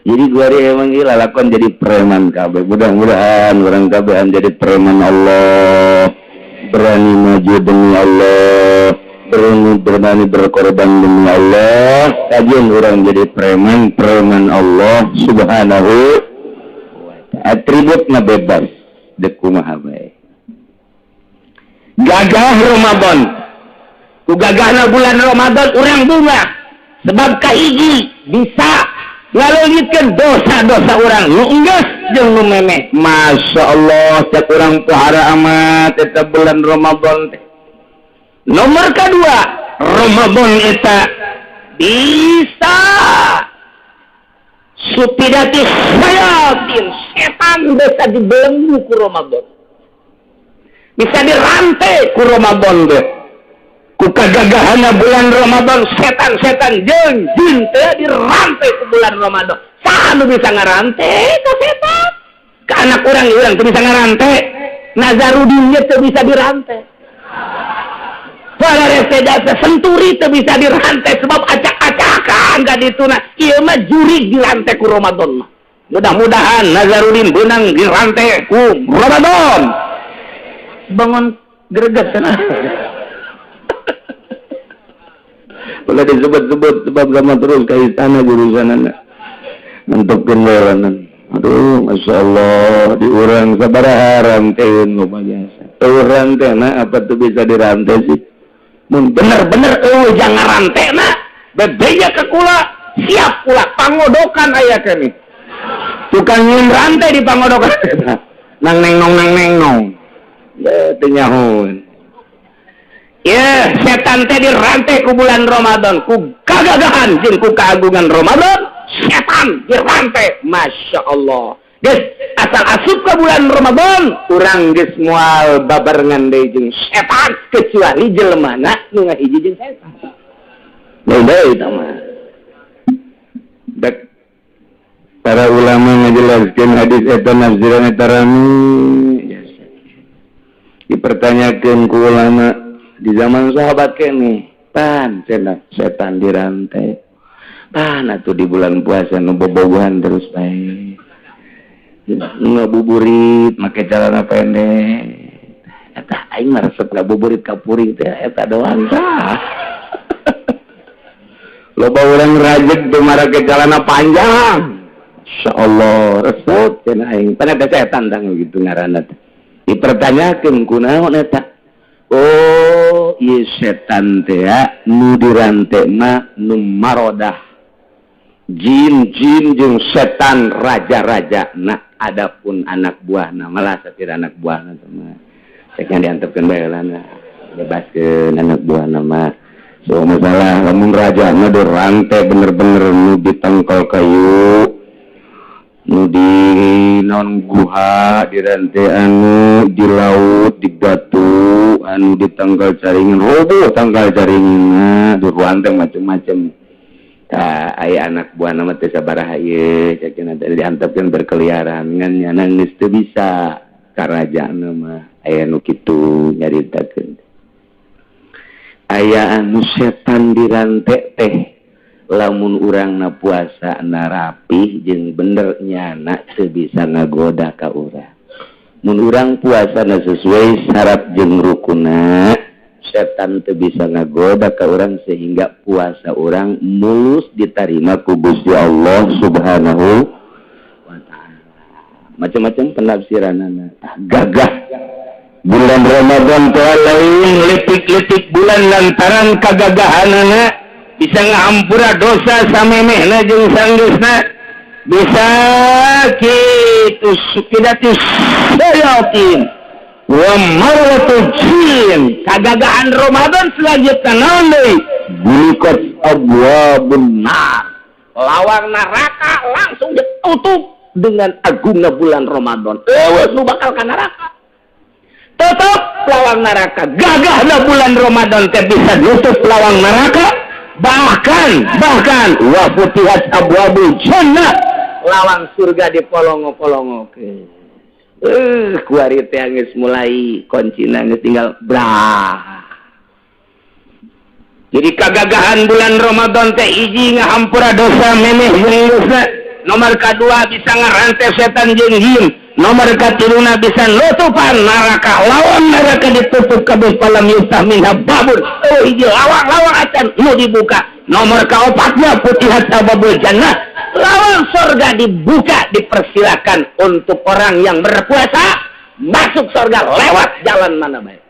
[SPEAKER 4] Jadi gua emang gila lakon jadi preman kabeh. Mudah-mudahan orang kabehan jadi preman Allah, berani maju demi Allah, berani berkorban demi Allah. Kajian orang jadi preman, preman Allah Subhanahu wa ta'ala. Atributna bebas dek kumaha bae. Gagah Ramadan. Ku gagahna bulan Ramadan urang bunga. Sebab kahiji bisa ngaleungitkeun dosa-dosa urang nu enggeus jeung nu memeh. Masya Allah, cek urang pohara amat eta bulan Ramadan teh. Nomor kedua, Ramadan eta bisa supidati sayatin, setan bisa dibelenggu ku Ramadan, bisa dirantai ku Ramadan deh. Ku kagagahana bulan Ramadan setan-setan jeung jin teh dirantai ku bulan Ramadan. Saha nu bisa ngarantai ka setan? Ka anak urang urang teu bisa ngarantai. Nazarudin ge teu bisa dirantai. Para reseda senturi teu bisa dirantai sebab acak-acakan ka dituna. Ieu mah jurig dirantai ku Ramadan mah. Mudah-mudahan Nazarudin beunang dirantai ku Ramadan. Bangun greget cenah. Boleh disebut-sebut sebab sama terus ke istana jurusanana. Mentupkeun welanan. Aduh, Masya Allah, diurang sabaraha ranteun loba jasa. Eueuh rantena apa tuh bisa dirantai sih? Mun bener-bener eueuh jangan rantena, bebeja ke kula, siap kula pangodokan aya keneh. Tukang nyin rantai di pangodokan. Nang neng nong nang neng nong. Ya teu nyahoeun. Ya, setan teh dirantai ku bulan Ramadan, ku kagagahan jeung ku keagungan Ramadan, setan dirantai. Masya Allah. Geus, asal asup ke bulan Ramadan, urang geus moal babarengan deui jeung setan kecuali jelemana nu ngahiji jeung setan. Lain deui eta mah. Dek Para ulama ngajelaskeun hadis eta, nafsiran eta rame. Dipertanyakan ku ulama di zaman sahabat kene, pan cenah setan dirantai, pan atuh di bulan puasa nu bobogohan terus bae, ngabuburit make celana pendek. Eta aing mah resep ngabuburit ka puring teh, eta doang tah. Loba urang rajeg tuh marake celana panjang. Insyaallah resep cenah aing, pan eta setan tang gitu ngaranna teh. Dipertanyakeun, kunaon eta? Oh, ieu setan teh nu dirante mah nu marodah jin jin jeung setan raja-raja. Nah, adapun anak buahna malah sapir anak buahna mah cek diantepkeun bae lah, bebaskeun anak buahna mah. So masalah lamun raja mah dirante bener-bener nu ditengkol kayu, nu di non guha dirante, anu di laut di batu, anu di tangkal caringin roboh tangkal caringin, di rantai macem-macem. Tah, aya anak buah nama teh sabaraha ieu cek teh diantepkeun berkeliaran, ngan nyana geus teu bisa karajaan mah. Aya nu kitu nyaritakeun, aya anu setan dirante teh lamun urang na puasa na rapih jeung bener, nyana teu bisa ngagoda ka urang. Mun urang puasa na sesuai syarat jeung rukuna, setan teu bisa ngagoda ka urang sehingga puasa urang mulus diterima ku Gusti Allah Subhanahu wa Ta'ala. Macam-macam penafsiranana. Gagah bulan Ramadan teh, lain leutik-leutik bulan, lantaran kagagahanana bisa ngahampura dosa samemehna jeung sanggeusna, bisa kitu suffidatis syayatin wa marwatu jin. Kagagahan Ramadan selanjutnya naon deui? Ghulliqat abwabun nar, lawang neraka langsung ditutup dengan agungna bulan Ramadan. Euweuh nu bakal ka neraka, tutup lawang neraka. Gagahna bulan Ramadan teh bisa nutup lawang neraka, bahkan bahkan wa futihat abwabul jannah, lawang surga dipolongo-polongo ke kuari teh geus mulai kuncina geus tinggal brah. Jadi kagagahan bulan Ramadan teh hiji, ngahampura dosa memeh jeung dosa. Nomor kedua, bisa ngarante setan jeung jin. Nomor katiluna, bisa nutupan neraka, lawan neraka ditutup kabeh, falam yuftah minha babun. Oh, hiji lawang-lawang acan nu dibuka. Nomor kaopatnya, futihat abwabul jannah, lawang surga dibuka, dipersilakan untuk orang yang berpuasa masuk surga lewat jalan mana baik.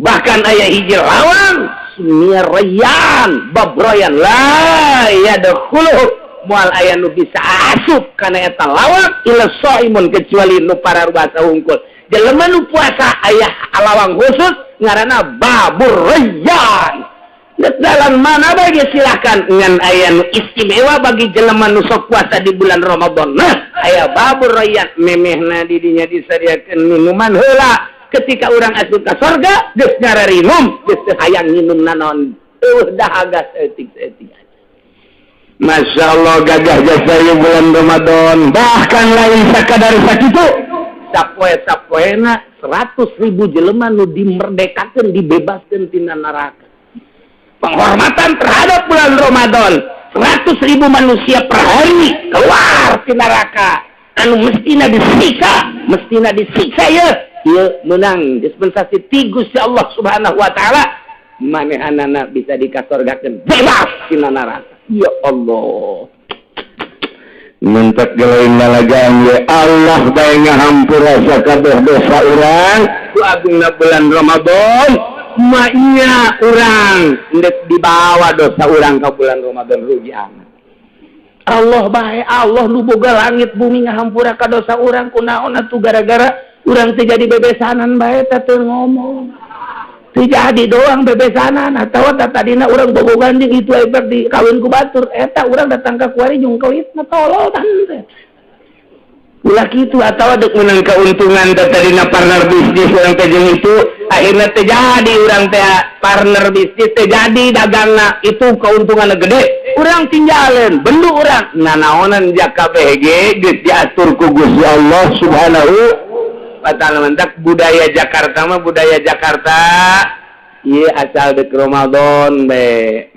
[SPEAKER 4] Bahkan aya hiji lawang summiya Rayyan, bab Royan, la yadkhuluhu, moal aya nu bisa asup kana eta lawang illa shaimun, kecuali nu pararuasa hungkul. Jelema nu puasa aya lawang khusus ngaranna Babur Rayyan. Jalan mana bagi silakan, ngan aya nu istimewa bagi jelema nu sok puasa di bulan Ramadan. Nah, aya Babur Rayyan, memehna di dinya disadiakeun minuman heula. Ketika urang asup ka sorga geus ngararinum, geus teu hayang nginum naon, euweuh dahaga saeutik-saeutik. Masya Allah, gagah jasa ieu bulan Ramadan. Bahkan lain sakadar sakitu, sapoe sapoena 100.000 jelema nu dimerdekakeun, dibebaskeun tina neraka. Penghormatan terhadap bulan Ramadan, 100.000 manusia per hari keluar di neraka anu mestina disiksa, mestina disiksa. Ya ya, menang dispensasi ti Gusti Allah Subhanahu wa Taala, manehanana bisa dikasorgakeun, bebas tina neraka. Ya Allah. Mentek lain lalagaan ya Allah bae ngahampura sakabeh dosa urang ku agungna bulan Ramadan. Maknya urang ndek dibawa dosa urang ke bulan Ramadan, rugi amat. Allah bae, Allah nu boga langit bumi ngahampura ka dosa urang, kunaon atuh gara-gara urang teu jadi bebesanan bae teh teu ngomong. Teu jadi doang bebesanan atawa tadina urang bobogan jeung itu hebat di kawin ku batur, eta urang datang ka kuari jeung kawitna tolol tan teh. Ulah kitu. Atawa dek menang keuntungan teh tadina partner bisnis urang teh jeung itu, akhirnya teh jadi urang teh partner bisnis teh jadi dagangna itu keuntunganna gede. Urang tinggalin bendu urang nanaonan jaka BG geus diatur ku Gusti Allah Subhanahu wa ta'ala. Mentak budaya Jakarta mah, budaya Jakarta ieu asal dek Ramadan be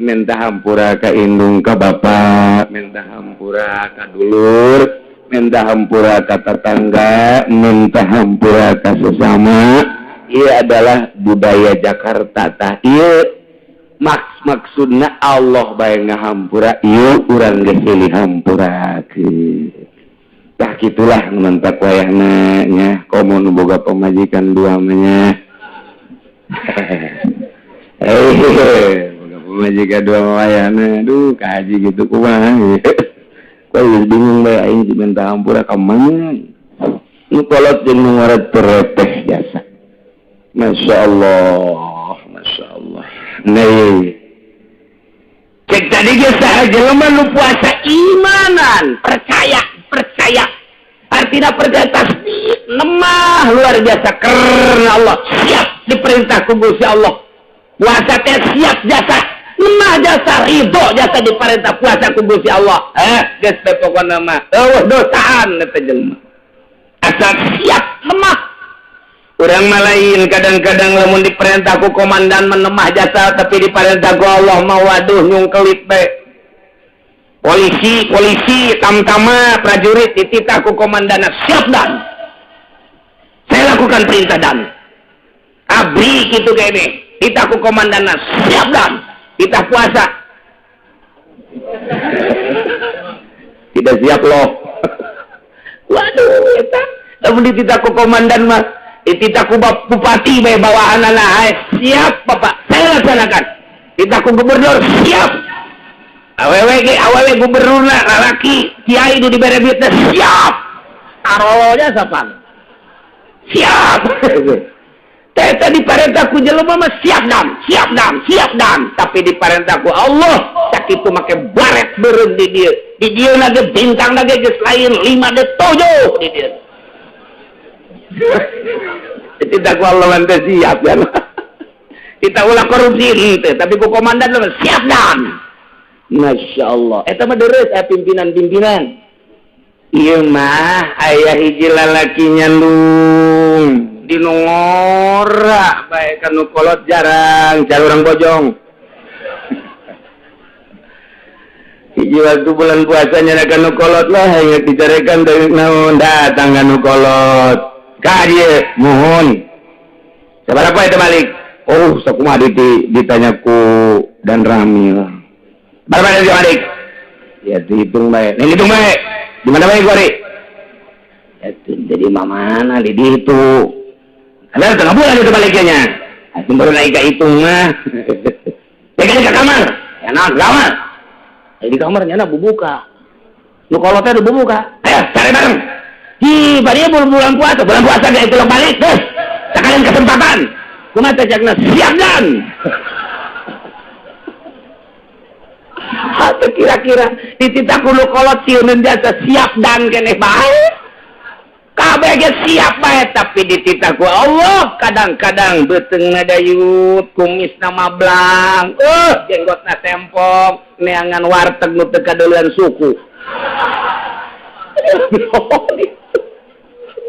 [SPEAKER 4] minta hampura ka indung ka bapak, minta hampura ka dulur, minta hampura ka tetangga, minta hampura ka sesama. Ieu adalah budaya Jakarta. Tah, ieu maksudna Allah bae ngahampura, ieu urang geus silih hampurakeun. Tah, kitulah mentak wayahna nya, komo nu boga pamajikan dua mah nya. Boga pamajikan dua mah wayahna, aduh, kaji gitu kumaha. Kok geus bingung bae aing minta hampura ka mana. Nu kolot jeung nu ngoret tereteh jasa. Masya Allah, Masya Allah. Nih, cek tadi geus saha jelema nu puasa imanan, percaya, percaya. Artinya percaya tasdik, lemah luar biasa karena Allah, siap diperintah ku Gusti Allah. Puasa teh siap jasa, lemah jasa, ridho jasa diperintah puasa ku Gusti Allah. Geus teh pokona mah eueuh dosaan eta jelema. Asal siap lemah. Urang mah lain, kadang-kadang lamun diperintah ku komandan menemah jasa, tapi diperintah ku Allah mah waduh, nyungkelit bae. Polisi, polisi, tamtama, prajurit dititah ku komandan, siap dan. Saya lakukan perintah dan. Abri gitu kayak ini. Titah ku komandan, siap dan. Titah puasa. Tidak siap loh. Waduh, eta. Lamun dititah ku komandan mah, dititah ku bupati bae bawahanana, siap Bapak, saya laksanakan. Titah ku gubernur, siap. Awewe ge, awewe gubernurna lalaki, kiai nu dibere duit teh siap. Tarolonya sapan. Siap. Teh diparentah ku jelema mah siap dan, siap dan, siap dan, tapi diparentah ku Allah sakitu make baret beureum di dieu. Di dieu na ge bintang na ge geus lain 5 de 7 di dieu. Tidak ku Allah mah teu siap ya. Kita ulah korupsi henteu, tapi ku komandan mah siap dan. Masya Allah. Eta mah deres aya pimpinan-pimpinan. Ieu mah aya hiji lalaki nyandung di nu ngora bae ka nu kolot jarang cari urang bojong. Hiji waktu bulan puasa nyana ka nu kolot lah ingat dicarekan dari naon datang ka nu kolot. Ka dieu muhun. Sabaraha eta balik? Oh, sakumaha ditanya ku dan Ramil. Berapa dia balik? Ya dihitung bae. Nih hitung bae. Di mana bae gua? Ya jadi mana di dihitung. Ada tengah bulan itu baliknya. Itu baru naik ke hitung mah. Ya kan ke kamar. Ya nah, ke kamar. Ya, di kamarnya na bubuka. Nu kolotnya udah bubuka. Ayo cari bareng. Hi, bari bulan puasa, bulan puasa gak itu balik, terus. Sekalian kesempatan. Kumaha teh cakna siap dan. Hati kira-kira dititah ku nu kolot sieuneun jasa siap dan keneh bae. Kabeh ge siap bae, tapi dititah ku Allah kadang-kadang beuteungna dayut, kumisna mablang, jenggotna tempong, neangan warteg nu teu kadeuleuan suku.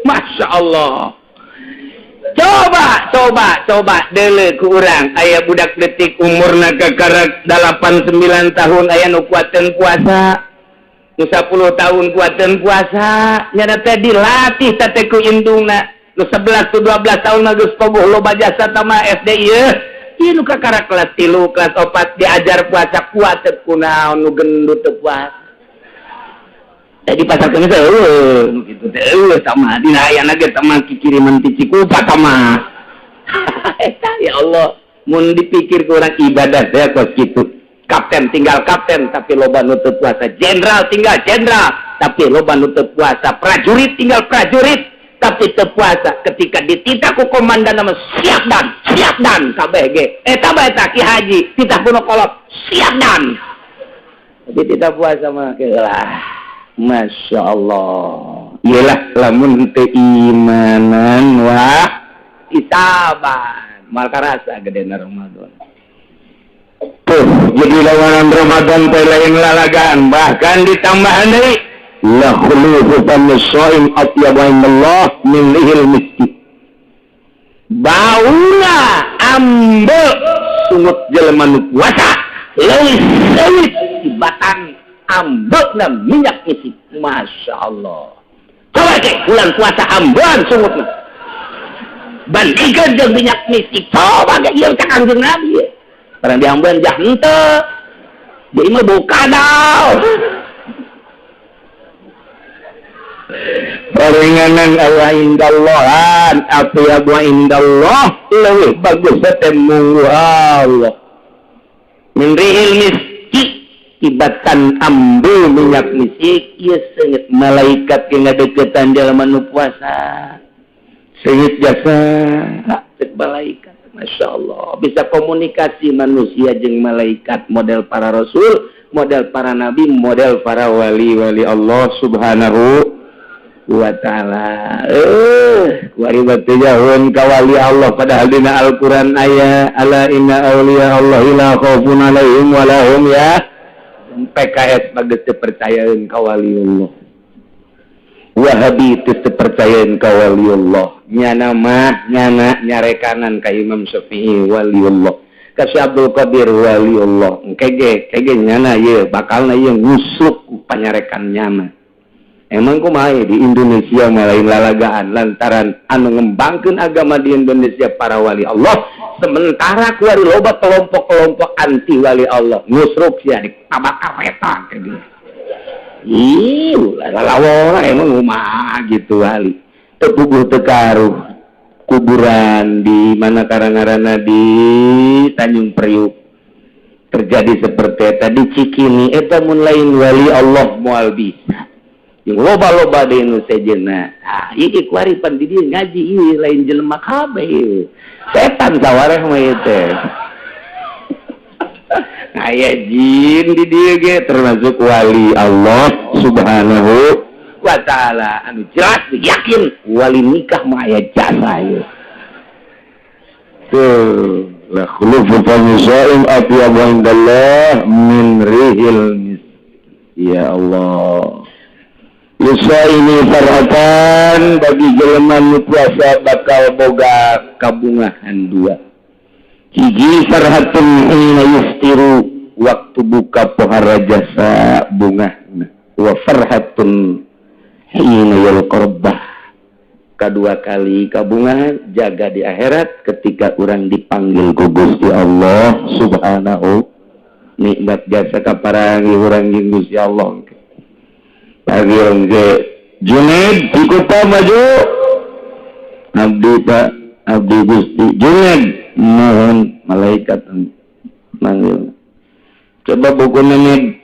[SPEAKER 4] Masya Allah. Coba, coba, coba deuleu ku urang aya budak detik umurna kakarak 8 9 tahun aya nu kuateun puasa. Nu 10 tahun kuateun puasa, nya teh dilatih teh ku indungna. Nu 11 tu 12 tahun mah geus poboh loba jasa tama SD ieu. Ieu nu kakarak kelas 3, kelas 4 diajar puasa kuat teu kunaon nu gendut teu puasa. Jadi pasar kemis eueuh nu kitu teh eueuh sama dina ayana ge teh mah kikiriman ti Cikupa tama. Eta ya Allah, mun dipikir ku urang ibadah teh kos kitu. Kapten tinggal kapten tapi loba nu teu puasa, jenderal tinggal jenderal tapi loba nu teu puasa, prajurit tinggal prajurit tapi teu puasa. Ketika dititah ku komandan nama siap dan kabeh ge. Eta bae eta Ki Haji titah ku nu kolot siap dan. Tapi tidak puasa mah lah. Masya Allah. Iyalah lamun teu imanan wah isaban mal karasa gedena Ramadan. Tuh, jadi lawanan Ramadan teh lain lalagaan, bahkan ditambahan deui la khulufu famis shaim atyabu indallah min rihil miski. Bauna ambe sungut jelema nu puasa leuwih seungit tibatan ambeuna minyak misik. Masya Allah. Coba ke bulan puasa ambean sungutna bandingkan jeung minyak misik. Coba ke ieu cak Kangjeng Nabi ye. Barang diambean jah henteu. Jadi mah bau kadal. Paringanan Allah indallahan atyabu indallah leuwih bagus teh munggu Allah. Min rihil miski tibatan ambu minyak misik ieu seungit malaikat ge ngadeukeutan jalma nu puasa. Seungit jasa cek malaikat. Masya Allah, bisa komunikasi manusia jeung malaikat model para rasul, model para nabi, model para wali-wali Allah subhanahu wa ta'ala. Kuari batu jauhun ka wali Allah, padahal dina Al-Quran aya ala inna awliya Allah la khaufun alaihim wa lahum ya. PKS bagus teu percayaeun ka wali Allah. Wahabi teu percayaeun ka wali Allah. Nyana mah nyana nyarekanan ka Imam Syafi'i wali Allah. Ka Syekh Abdul Qadir wali Allah. Kege kege nyana ye bakalna ye ngusuk ku panyarekan nyana. Emang kumaha di Indonesia mah lain lalagaan lantaran anu ngembangkeun agama di Indonesia para wali Allah, sementara kuari loba kelompok-kelompok anti wali Allah ngusruk sia ditabak kareta ke dia. Ih, lalawora emang kumaha gitu wali. Teu puguh teu karuh kuburan di mana karangarana di Tanjung Priuk terjadi seperti eta di Cikini eta mun lain wali Allah moal bisa. Yang loba-loba di nu sejenna. Ah, ieu kuari pan di dieu ngaji ieu lain jelema kabeh. Setan sawareh mah ieu teh. Aya jin di dieu ge termasuk wali Allah subhanahu wa ta'ala. Anu jelas yakin wali nikah mah aya jasa ieu. Tuh, la khulufu fami shaim atyabu indallah min rihil mis. Ya Allah. Ini farhatan bagi jelema nu puasa bakal boga kabungahan dua. Hiji farhatun hina yuftiru waktu buka pohara jasa bungahna, wa farhatun hina yalqa rabbah. Kedua kali kabungahan jaga di akhirat ketika urang dipanggil ku Gusti Allah subhanahu nikmat jasa kaparangi urang jeung Gusti Allah. Panggil ke Junaid Cikupa maju. Abdi Pak, Abdi Gusti Junaid mohon malaikat manggil. Coba buku nenek.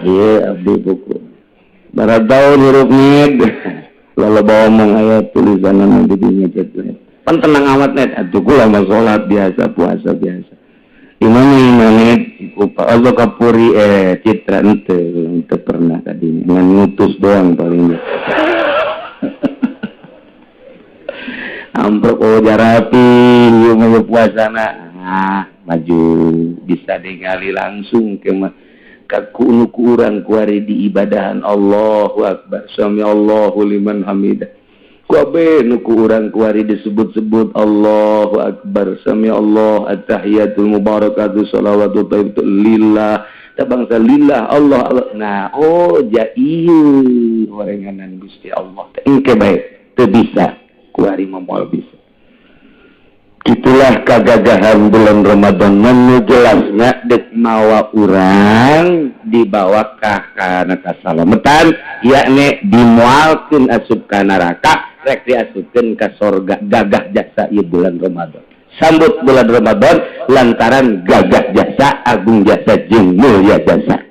[SPEAKER 4] Iya abdi buku. Barat tahun huruf ned. Lalu bawa omong aya tulisan nanti di ngecek. Pan tenang amat net. Atuh kula mah salat biasa, puasa biasa. Imam Manet Cikupa Allah Kapuri Citra ente ente pernah tadi ngan ngutus doang paling. Amprok oh jarapi ieu mah puasana. Ah, maju bisa ningali langsung ke mah ka ku urang kuari di ibadahan Allahu Akbar sami Allahu liman hamidah. Kuabe nu ku urang kuari disebut-sebut Allahu Akbar sami Allah at-tahiyatul mubarakatuh salawatu thayyibatu lillah tabangsa lillah Allah Allah. Nah oh ja ieu orenganan Gusti Allah teh engke bae teu bisa kuari mah moal bisa. Itulah kagagahan bulan Ramadan nu jelasna dek mawa urang dibawa ka kana kasalametan yakni dimualkeun asup ka neraka rek diasupkeun ka sorga gagah jasa ieu bulan Ramadan. Sambut bulan Ramadan lantaran gagah jasa, agung jasa jeung mulia jasa.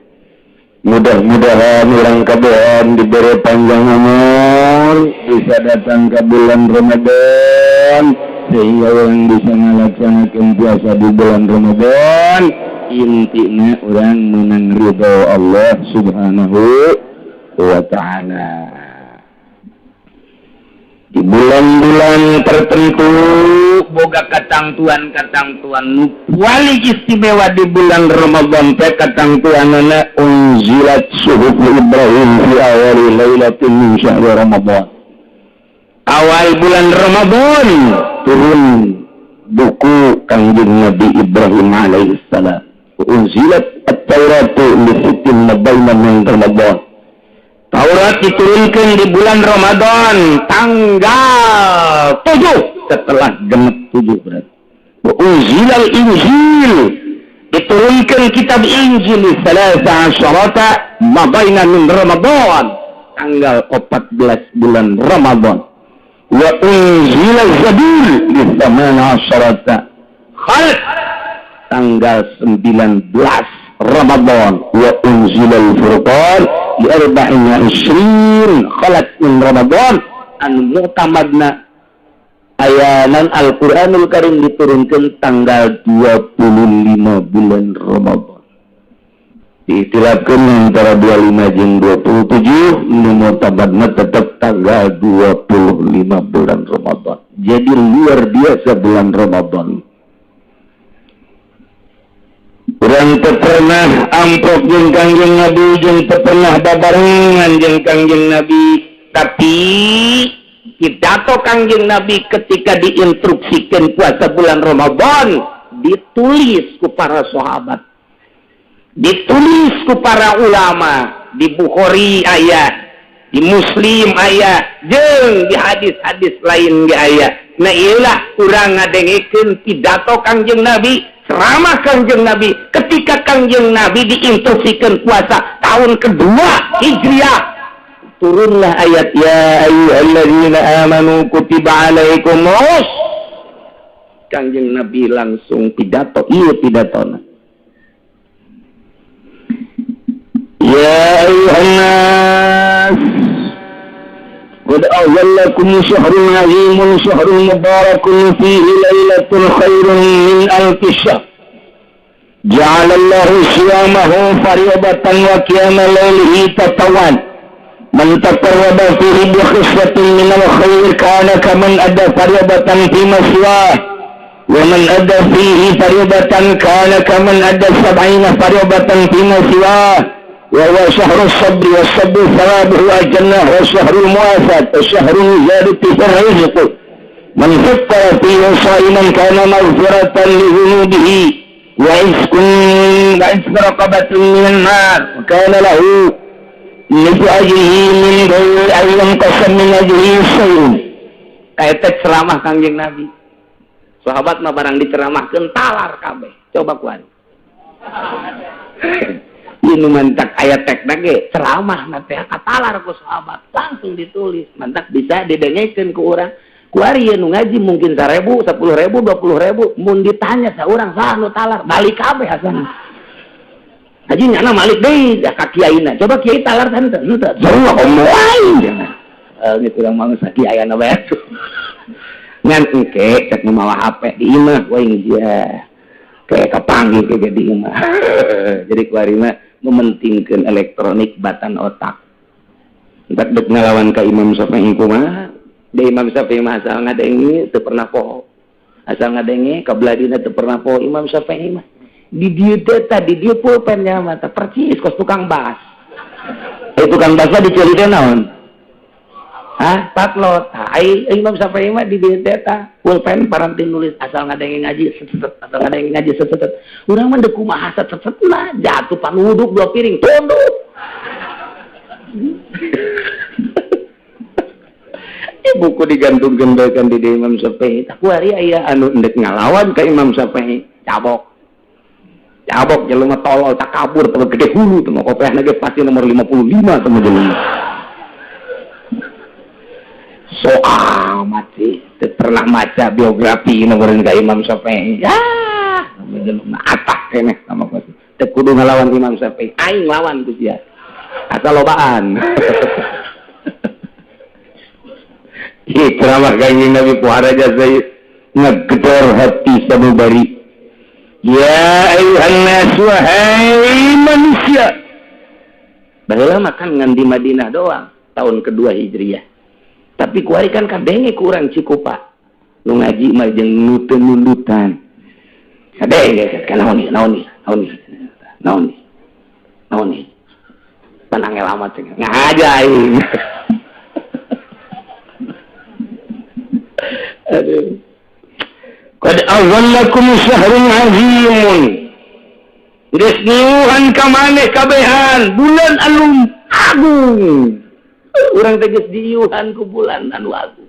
[SPEAKER 4] Mudah-mudahan urang kabehan diberi panjang umur bisa datang ke bulan Ramadan sehingga orang bisa melaksanakan puasa di bulan Ramadan. Intinya orang menang ridho Allah subhanahu wa ta'ala. Di bulan-bulan tertentu boga katangtuan-katangtuan nu paling istimewa di bulan Ramadan teh katangtuanana unzilat suhuf Ibrahim fi awali lailatin min syahri Ramadan. Awal bulan Ramadan turun buku Kangjeng Nabi Ibrahim alaihissalam. Unzilat at-Tauratu li sittin mabaina min Ramadan. Taurat diturunkan di bulan Ramadan tanggal 7 setelah genep 7 berarti. Wa unzilal Injil, diturunkan kitab Injil salasa asyarata mabaina min Ramadan, tanggal 14 bulan Ramadan. Wa unzilal Zabur li thamana asyarata khalq, tanggal 19 Ramadan. Wa unzilal Furqan li arba'in wa ishrin khalat min Ramadan. Anu mu'tamadna ayanan Al-Qur'anul Karim diturunkan tanggal 25 bulan Ramadan. Diitilafkeun antara 25 jeung 27, nu mu'tamadna tetap tanggal 25 bulan Ramadan. Jadi luar biasa bulan Ramadan. Urang teu pernah amprok jeung Kangjeng Nabi, jeung teu pernah babarengan jeung Kangjeng Nabi, tapi pidato Kangjeng Nabi ketika diinstruksikan puasa bulan Ramadan ditulis ku para sahabat, ditulis ku para ulama, di Bukhari aya, di Muslim aya, jeung di hadis-hadis lain ge aya. Nah, ieulah urang ngadengekeun pidato Kangjeng Nabi, ceramah Kangjeng Nabi ketika Kangjeng Nabi diinstruksikan puasa tahun kedua Hijriah. Turunlah ayat ya ayyuhalladzina amanu kutiba alaikumus. Kangjeng Nabi langsung pidato, ieu pidatona. Ya ayyuhan nas qad azallakum syahrun 'azimun syahrun mubarakun fihi lailatul khairun min alfi syahr. Ja'alallahu siyamahu fariidatan wa qiyama lailihi tatawwan. Man taqarraba fihi bi khiswatin minal khair kana kaman adda fariidatan fi ma siwah. Wa man adda fihi fariidatan kana kaman adda sab'ina fariidatan fi ma siwah. Wa huwa syahru sabri was sabru thawabuhu al-jannah wa syahrul muwafat wa syahrul ziyadati fil rizq. Man fattara fihi sha'iman kana maghfiratan li dhunubihi wa iskun wa israqabatin minan nar wa kana lahu mithlu ajrihi min ghairi an yanqasa min ajrihi syai'un. Eta ceramah Kangjeng Nabi. Sahabat mah barang diceramahkeun talar kabeh. Coba kuari. Ieu mantak aya tekna ge ceramah na teh katalar ku sahabat langsung ditulis. Mantak bisa didengekeun ku urang. Kuari ieu nu ngaji mungkin 1000, 10.000, 20.000, mun ditanya saurang saha nu talar, balik kabeh asana. Haji nyana malik deui da ka kiaina. Coba kiai talar teh henteu, henteu. Sarua komo aing cenah. Geus urang mah geus kiai aya bae. Ngan engke cek nu mawa HP di imah we dia. Kayak kapanggih ke di imah. Jadi kuari mah mementingkeun elektronik batan otak. Entak dek ngalawan ka Imam Syafi'i kumaha? Di Imam Syafi'i mah asal ngadenge teu pernah poho. Asal ngadenge kabeladina teu pernah poho Imam Syafi'i mah. Di dieu teh tadi dieu pulpen nya mah teh percis kos tukang bas. Tukang bas mah dicuri teh naon? Hah, patlot. Ai Imam Syafi'i mah di dieu teh tah pulpen paranti nulis asal ngadenge ngaji set set, asal ngadenge ngaji set set. Urang mah deuk kumaha set set mah jatuh panuduk 2 piring tunduk. Buku digantungkeun bae kan di Imam Syafi'i. Tah kuari aya anu endek ngalawan ka Imam Syafi'i, cabok. Cabok jelema tolol takabur teh gede hulu teh kopeahna ge pasti nomor 55 teh jelema. So amat sih, teu pernah maca biografi nomor ka Imam Syafi'i. Ya, jelema atak keneh sama pasti. Teu kudu ngalawan Imam Syafi'i, aing lawan ku sia. Asal lobaan. Ceramah Kangjeng Nabi puhara jasa ngegedor hati sanubari. Ya ayuhan nas, wahai manusia. Baheula mah kan ngan di Madinah doang tahun kedua Hijriah. Tapi kuari kan kadenge kurang Cikupa. Nu ngaji mah jeung nu teu nundutan. Kade geus ka naon ieu, naon ieu, naon ieu. Naon ieu. Naon ieu. Pan angel amat cenah. Ngaja aing. Aduh. Qad azallakum syahrun azimun. Geus niuhan ka maneh kabehan bulan anu agung. Urang teh geus diiuhan ku bulan anu agung.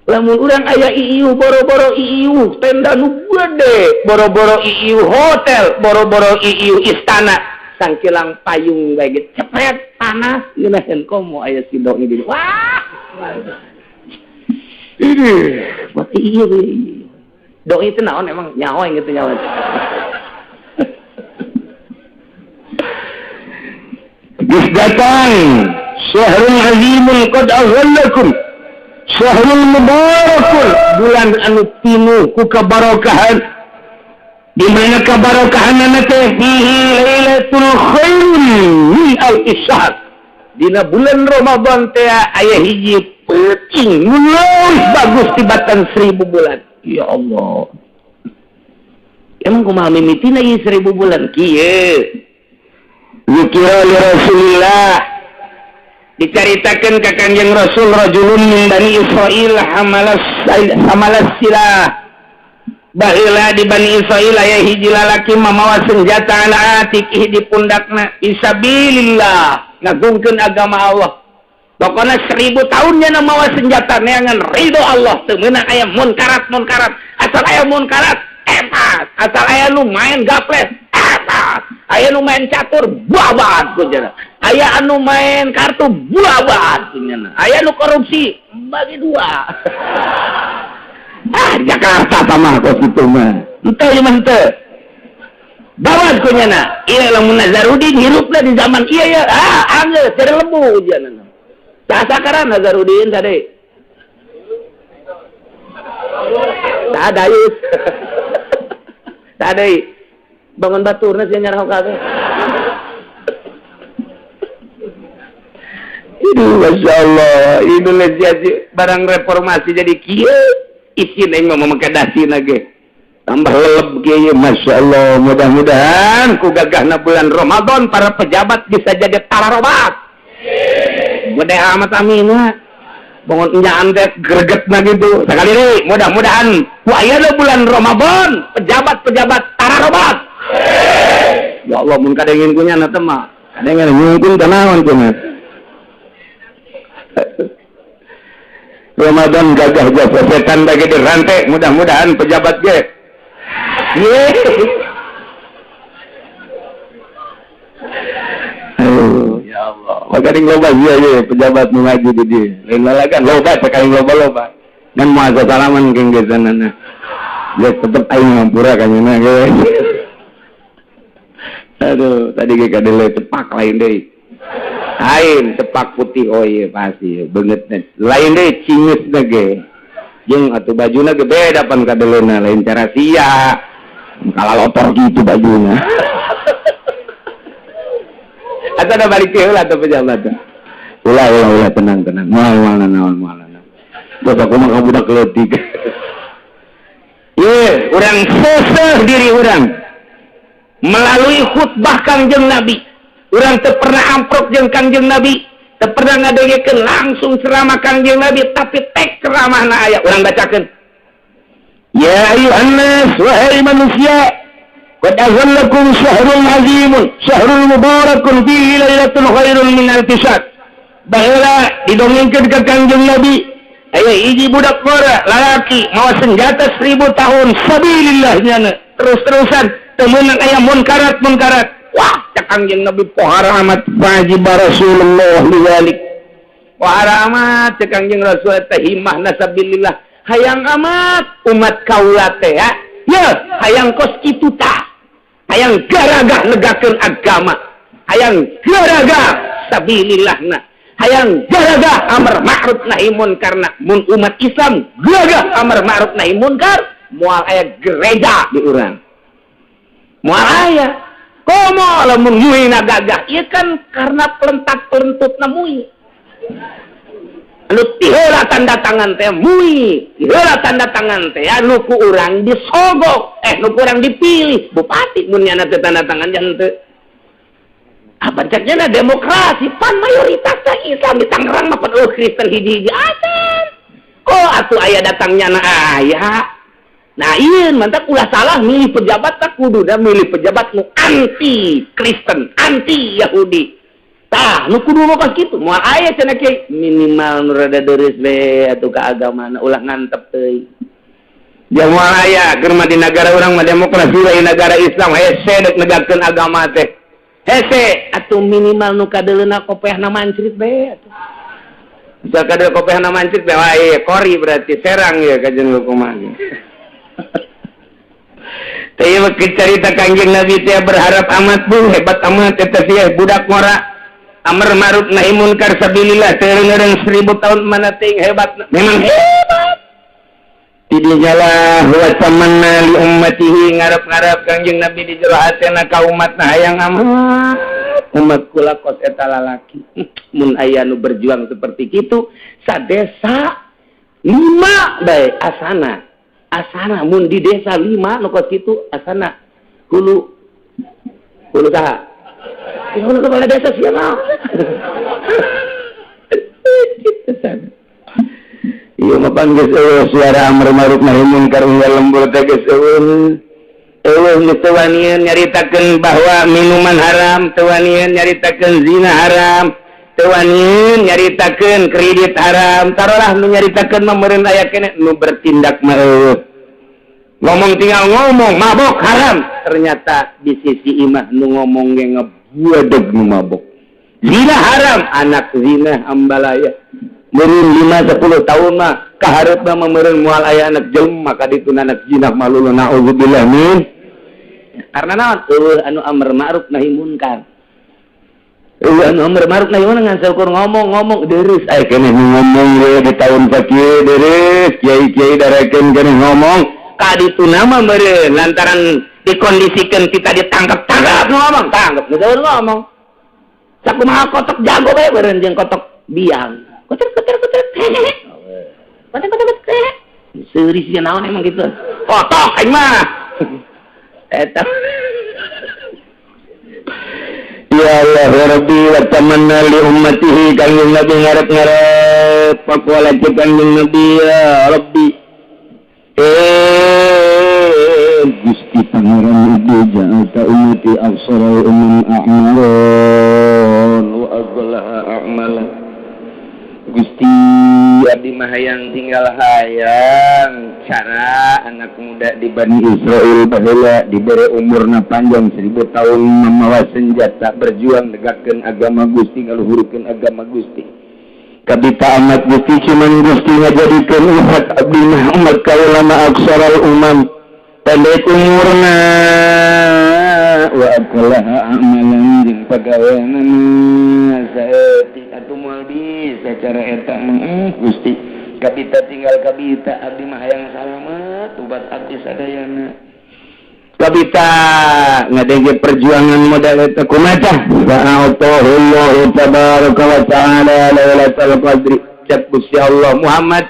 [SPEAKER 4] Lamun urang aya iiuh boro-boro iiuh tenda nu gede, boro-boro iiuh hotel, boro-boro iiuh istana, sangkilang payung bae ge cepet panas ngeunaheun komo aya si doi di. Wah. Ini buat iiuh. Doi itu naon emang nyawa yang gitu nyawa. Geus datang syahrul azimun qad azallakum syahrul mubarakun, bulan anu pinuh ku kabarokahan. Di mana kabarokahanna teh fihi lailatul khairun min alfi syahr. Dina bulan Ramadan teh aya hiji peuting nu leuwih bagus tibatan 1000 bulan. Ya Allah, emang kumaha mimitina ieu 1000 bulan kieu? Zikira li Rasulillah, dicaritakeun ka Kanjeng Rasul rajulun min Bani Israil hamalas silah. Baheula di Bani Israil aya hiji lalaki mamawa senjata ala atiqih di pundakna fisabilillah, ngagungkeun agama Allah. Pokona 1000 tahun nya mawa senjata neangan ridho Allah, teu meunang aya munkarat-munkarat, asal aya munkarat epas, asal aya nu main gaples epas, aya nu main catur babat kunyana, aya anu main kartu babat kunyana, aya nu korupsi bagi dua. Ah, Jakarta sama kos itu mah henteu ieu mah henteu babat kunyana. Ieu lamun Nazarudin hirupna di zaman ieu ya, ah anggeus jadi lebu ujianna. Sakaran Nazarudin tadi sadayus sadai bangun baturna sia nyarah kabeh. Aduh, Masya Allah, Indonesia barang reformasi jadi kieu isin aing mah make dasina ge tambah leleb kieu. Masya Allah, mudah-mudahan ku gagahna bulan Ramadan para pejabat bisa jadi tararobat. Mudah amat amin bangun enyaan teh gregetna gitu. Sekali deui mudah-mudahan ku ayeuna bulan Ramadan pejabat-pejabat tararobat. Ya Allah, mun kadengin ku nya teh mah kadengin nyungkun teh naon kumaha. Ramadan gagah jasa setan bagi dirantai, mudah-mudahan pejabat ge. Aduh, ya Allah. Maka ding loba ieu ye pejabat nu ngaji di dieu. Lain lalagan loba sakali loba-loba. Ngan moal salaman jeung geusana. Geus tetep aing ngampura ka nyeuna ge. Aduh, tadi ge kadele cepak lain deui. Lain cepak putih, oh iya pasti beungeut lain deui cingeusna ge. Jeung atuh bajuna ge beda pan kadeleuna, lain cara sia. Kalalotor gitu bajuna. Atau ada balik heula atuh pejabat. Ulah ulah ulah, tenang tenang. Moal moal naon moal naon. Bapak kumaha budak leutik. Ye, urang seseh diri urang melalui khutbah Kangjeng Nabi. Urang teu pernah amprok jeung Kangjeng Nabi, teu pernah ngadengekeun langsung ceramah Kangjeng Nabi, tapi tek ceramahna aya urang bacakeun. Ya ayuhan nas, wahai manusia, qad azallakum syahrun azimun, syahrul mubarakun fihi lailatul khairun min alfi syahr. Baheula didongengkeun ka Kangjeng Nabi, aya hiji budak ngora lalaki mawa senjata 1000 tahun sabilillah nyana terus-terusan teu meunang aya munkarat munkarat. Wah, cak Kangjeng Nabi pohara amat wajib Rasulullah liwalik. Pohara amat cak Kangjeng Rasul teh himahna sabilillah. Hayang amat umat kaula teh ya. Ya, hayang kos kitu tah. Hayang garagah negakeun agama. Hayang garagah sabilillahna. Hayang garagah amar ma'ruf nahi munkarna. Mun umat Islam gagah amar ma'ruf nahi munkar, moal aya gereja di urang. Moal aya. Komo lamun muina gagah, ieu kan karena pelentak-pelentutna mui. Anu tiheula tanda tangan teh MUI, tiheula tanda tangan teh anu ku urang disogok, nu ku urang dipilih bupati, mun nyana teh tanda tangan jangan teu. Apa ceknya demokrasi, pan mayoritas teh Islam di Tangerang mah, pan eueuh Kristen hiji-hiji acan. Kok atuh aya datangnya na aya. Nah, iya, mantap, ulah salah milih pejabat, tak kudu dah milih pejabat nu anti Kristen, anti Yahudi. Tah, nu kudu mah kitu. Moal aya cenah kiai, minimal nu rada deureuh we atuh ka agamana, ulah ngantep teuing. Ya moal aya, keur mah di negara urang mah demokrasi, lain negara Islam, hese dek negakeun agama teh. Hese atuh, minimal nu kadeuleuna kopehna mancrit bae atuh. Bisa kadeul kopehna mancrit bae, wah ieu kori berarti serang ya kajian hukuman. Teh cerita Kangjeng Nabi teh berharap amat, bu hebat amat eta sih budak ngora amar ma'ruf nahi munkar sabilillah teh 1000 tahun mana ting hebat, memang hebat. Tidinya lah wa tamanna li ummatihi, ngarep-ngarep Kangjeng Nabi di jero hatena ka umatna, hayang amat umat kula kos eta lalaki mun aya nu berjuang seperti kitu sadesa lima bae. Asana asana mun di desa lima nu kos kitu, asana hulu hulu saha ya, hulu kepala desa siapa gitu sana. Iya mah pan geus eueuh suara amar ma'ruf nahi munkar unggal lembur teh, geus eueuh eueuh nu teu wanian nyaritakeun bahwa minuman haram, teu wanian nyaritakeun zina haram, teu wanian nyaritakeun kredit haram. Tarolah nu nyaritakeun mah meureun aya keneh, nu bertindak mah eueuh. Ngomong tinggal ngomong mabok haram, ternyata di sisi imah nu ngomong ge ngebuadeg nu mabok. Zina haram, anak zina ambalaya meureun 5 10 tahun mah kaharep mah meureun moal aya anak jelema ka ditu anak zina malulu, naudzubillah min. Karena naon? Eueuh anu amar ma'ruf nahi munkar, eueuh anu amar ma'ruf nahi munkar, ngan saukur ngomong-ngomong deureuh aya keneh nu ngomong we di tahun sakieu deureuh, kiai-kiai darekeun keneh ngomong ka ditu nama meureun lantaran dikondisikan kita ditangkap-tangkap nu ngomong tangkap nu ngomong. Sakumaha kotok jago bae meureun jeung kotok biang kotor kotor kotor kotor kotor kotor seuri sia, naon emang gitu kotok aing mah eta. Ya Allah ya Rabbi, wa tamanna li ummatihi, Kangjeng Nabi ngarep-ngarep. Faqala, Kangjeng Nabi, ya Rabbi, eh Gusti Pangeran Ibu, ja'alta ummati aqsara umam a'malan wa aqlaha a'malan. Gusti, abdi mah hayang tinggal hayang cara anak muda di Bani Israel baheula diberi umurna panjang 1000 tahun memawa senjata berjuang negakkeun agama Gusti, ngaluhurkeun agama Gusti. Kabita amat Gusti, cuman Gusti ngajadikeun umat abdi mah, umat kaula mah aqsaral umam, pendek umurna, wa aqlaha amalan, jeung pagaweanana saeutik. Atuh moal bisa cara eta mah, Gusti. Kabita tinggal kabita abdi mah hayang salamet umat abdi sadayana. Kabita ngadenge perjuangan modal eta kumaha tah, fa'atahullahu tabaraka wa ta'ala lailatul qadri. Cek Gusti Allah, Muhammad,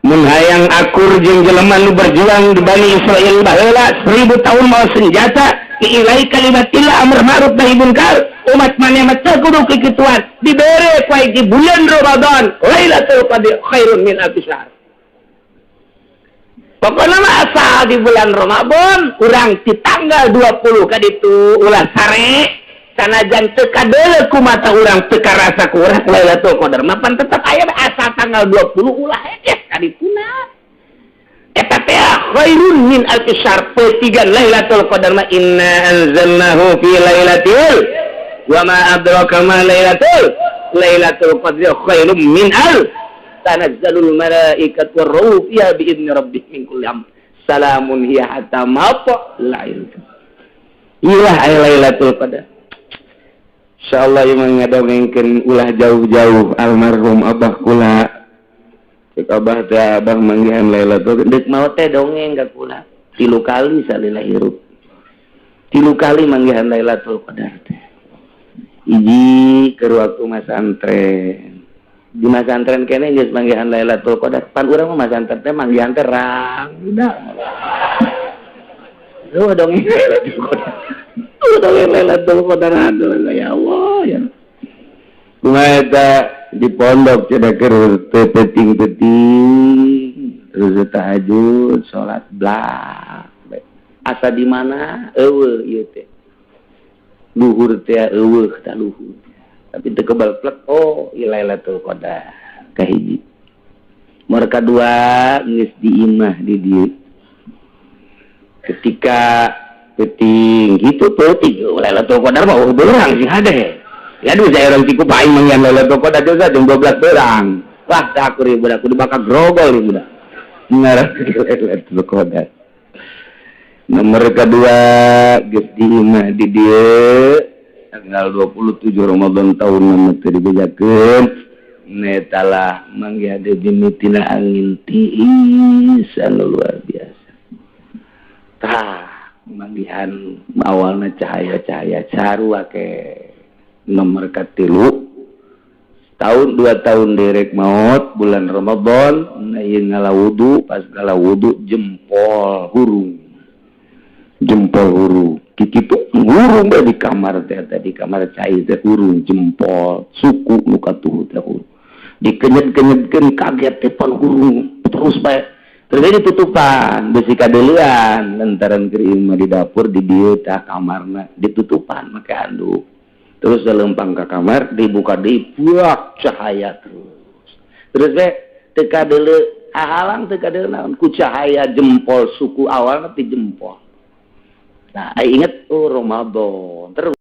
[SPEAKER 4] mun hayang akur jeung jelema nu berjuang di Bani Israel baheula 1000 tahun mawa senjata li'ilai kalimatillah, amar ma'ruf nahi munkar, umat maneh mah teu kudu kikituan, dibere ku di bulan Ramadan Lailatul Qadar khairun min alfi syahr. Pokoknya mah asal di bulan Ramadan urang di tanggal 20 kaditu ulah sare, sanajan teu kadeuleu ku mata urang, teu karasa ku urang, Lailatul Qadar mah pan tetep aya. Asal tanggal 20 ulah hekes kadituna, eta teh khairun min alfi syahr. Petigan Lailatul Qadar mah inna anzalnahu fi lailatul, wa ma adraka ma lailatul qadri khairum min al tanazzalul malaikatu warruhu fiha bi idni rabbihim min kulli amr, salamun hiya hatta matla'il. Ilah aya Lailatul Qadar. Insyaallah ieu mah ngadongengkeun ulah jauh-jauh almarhum abah kula. Cek abah teh, abah manggihan Lailatul deuk maot teh dongeng ka kula tilu kali salila hirup, tilu kali manggihan Lailatul Qadar teh. Hiji keur waktu masantren. Di masantren kene geus manggihan Lailatul Qadar. Pan urang mah masantren teh manggihan teh rang. Udah. Lu dong Lailatul Qadar. Lu dong Lailatul Qadar, aduh ya Allah ya. Kumaha eta di pondok cenah keur teu peuting-peuting terus tahajud salat blak. Asa di mana eueuh ieu teh. Luhur teh eueuh tah luhur. Tapi teu kebal plek, oh ieu Lailatul Qadar kahiji. Nomor kadua geus di imah di dieu. Ketika peuting gitu peuting Lailatul Qadar mah eueuh beurang sih hade. Ya aduh, saya orang cukup aing manggihan Lailatul Qadar juga jam 12 beurang. Wah, tah aku ribu budak kudu bakal grogol ieu budak. Ngarah Lailatul Qadar. Nomor kedua geus di imah di dieu tanggal 27 Ramadan tahun nama teu dibejakeun netalah manggihan mimitina angin tiis anu luar biasa. Tah manggihan awalna cahaya-cahaya sarua ke. Nomor katilu, tahun 2 tahun derek maut bulan Ramadan. Nah, ieu ngala wudu, pas ngala wudu jempol hurung, jempol hurung kitu hurung bae di kamar teh. Di kamar cai teh hurung jempol suku nu katuhu teh hurung, dikenyet-kenyetkeun kaget teh pan hurung terus bae. Terus ditutupan besi kadeulean lantaran keur imah di dapur di dieu tah kamarna ditutupan make handuk. Terus lempang ke kamar, dibuka deui, buak cahaya terus terus we teu kadeuleu ahalang, teu kadeuleu naon ku cahaya jempol suku awalna ti jempol. Nah, inget, oh, Ramadan terus.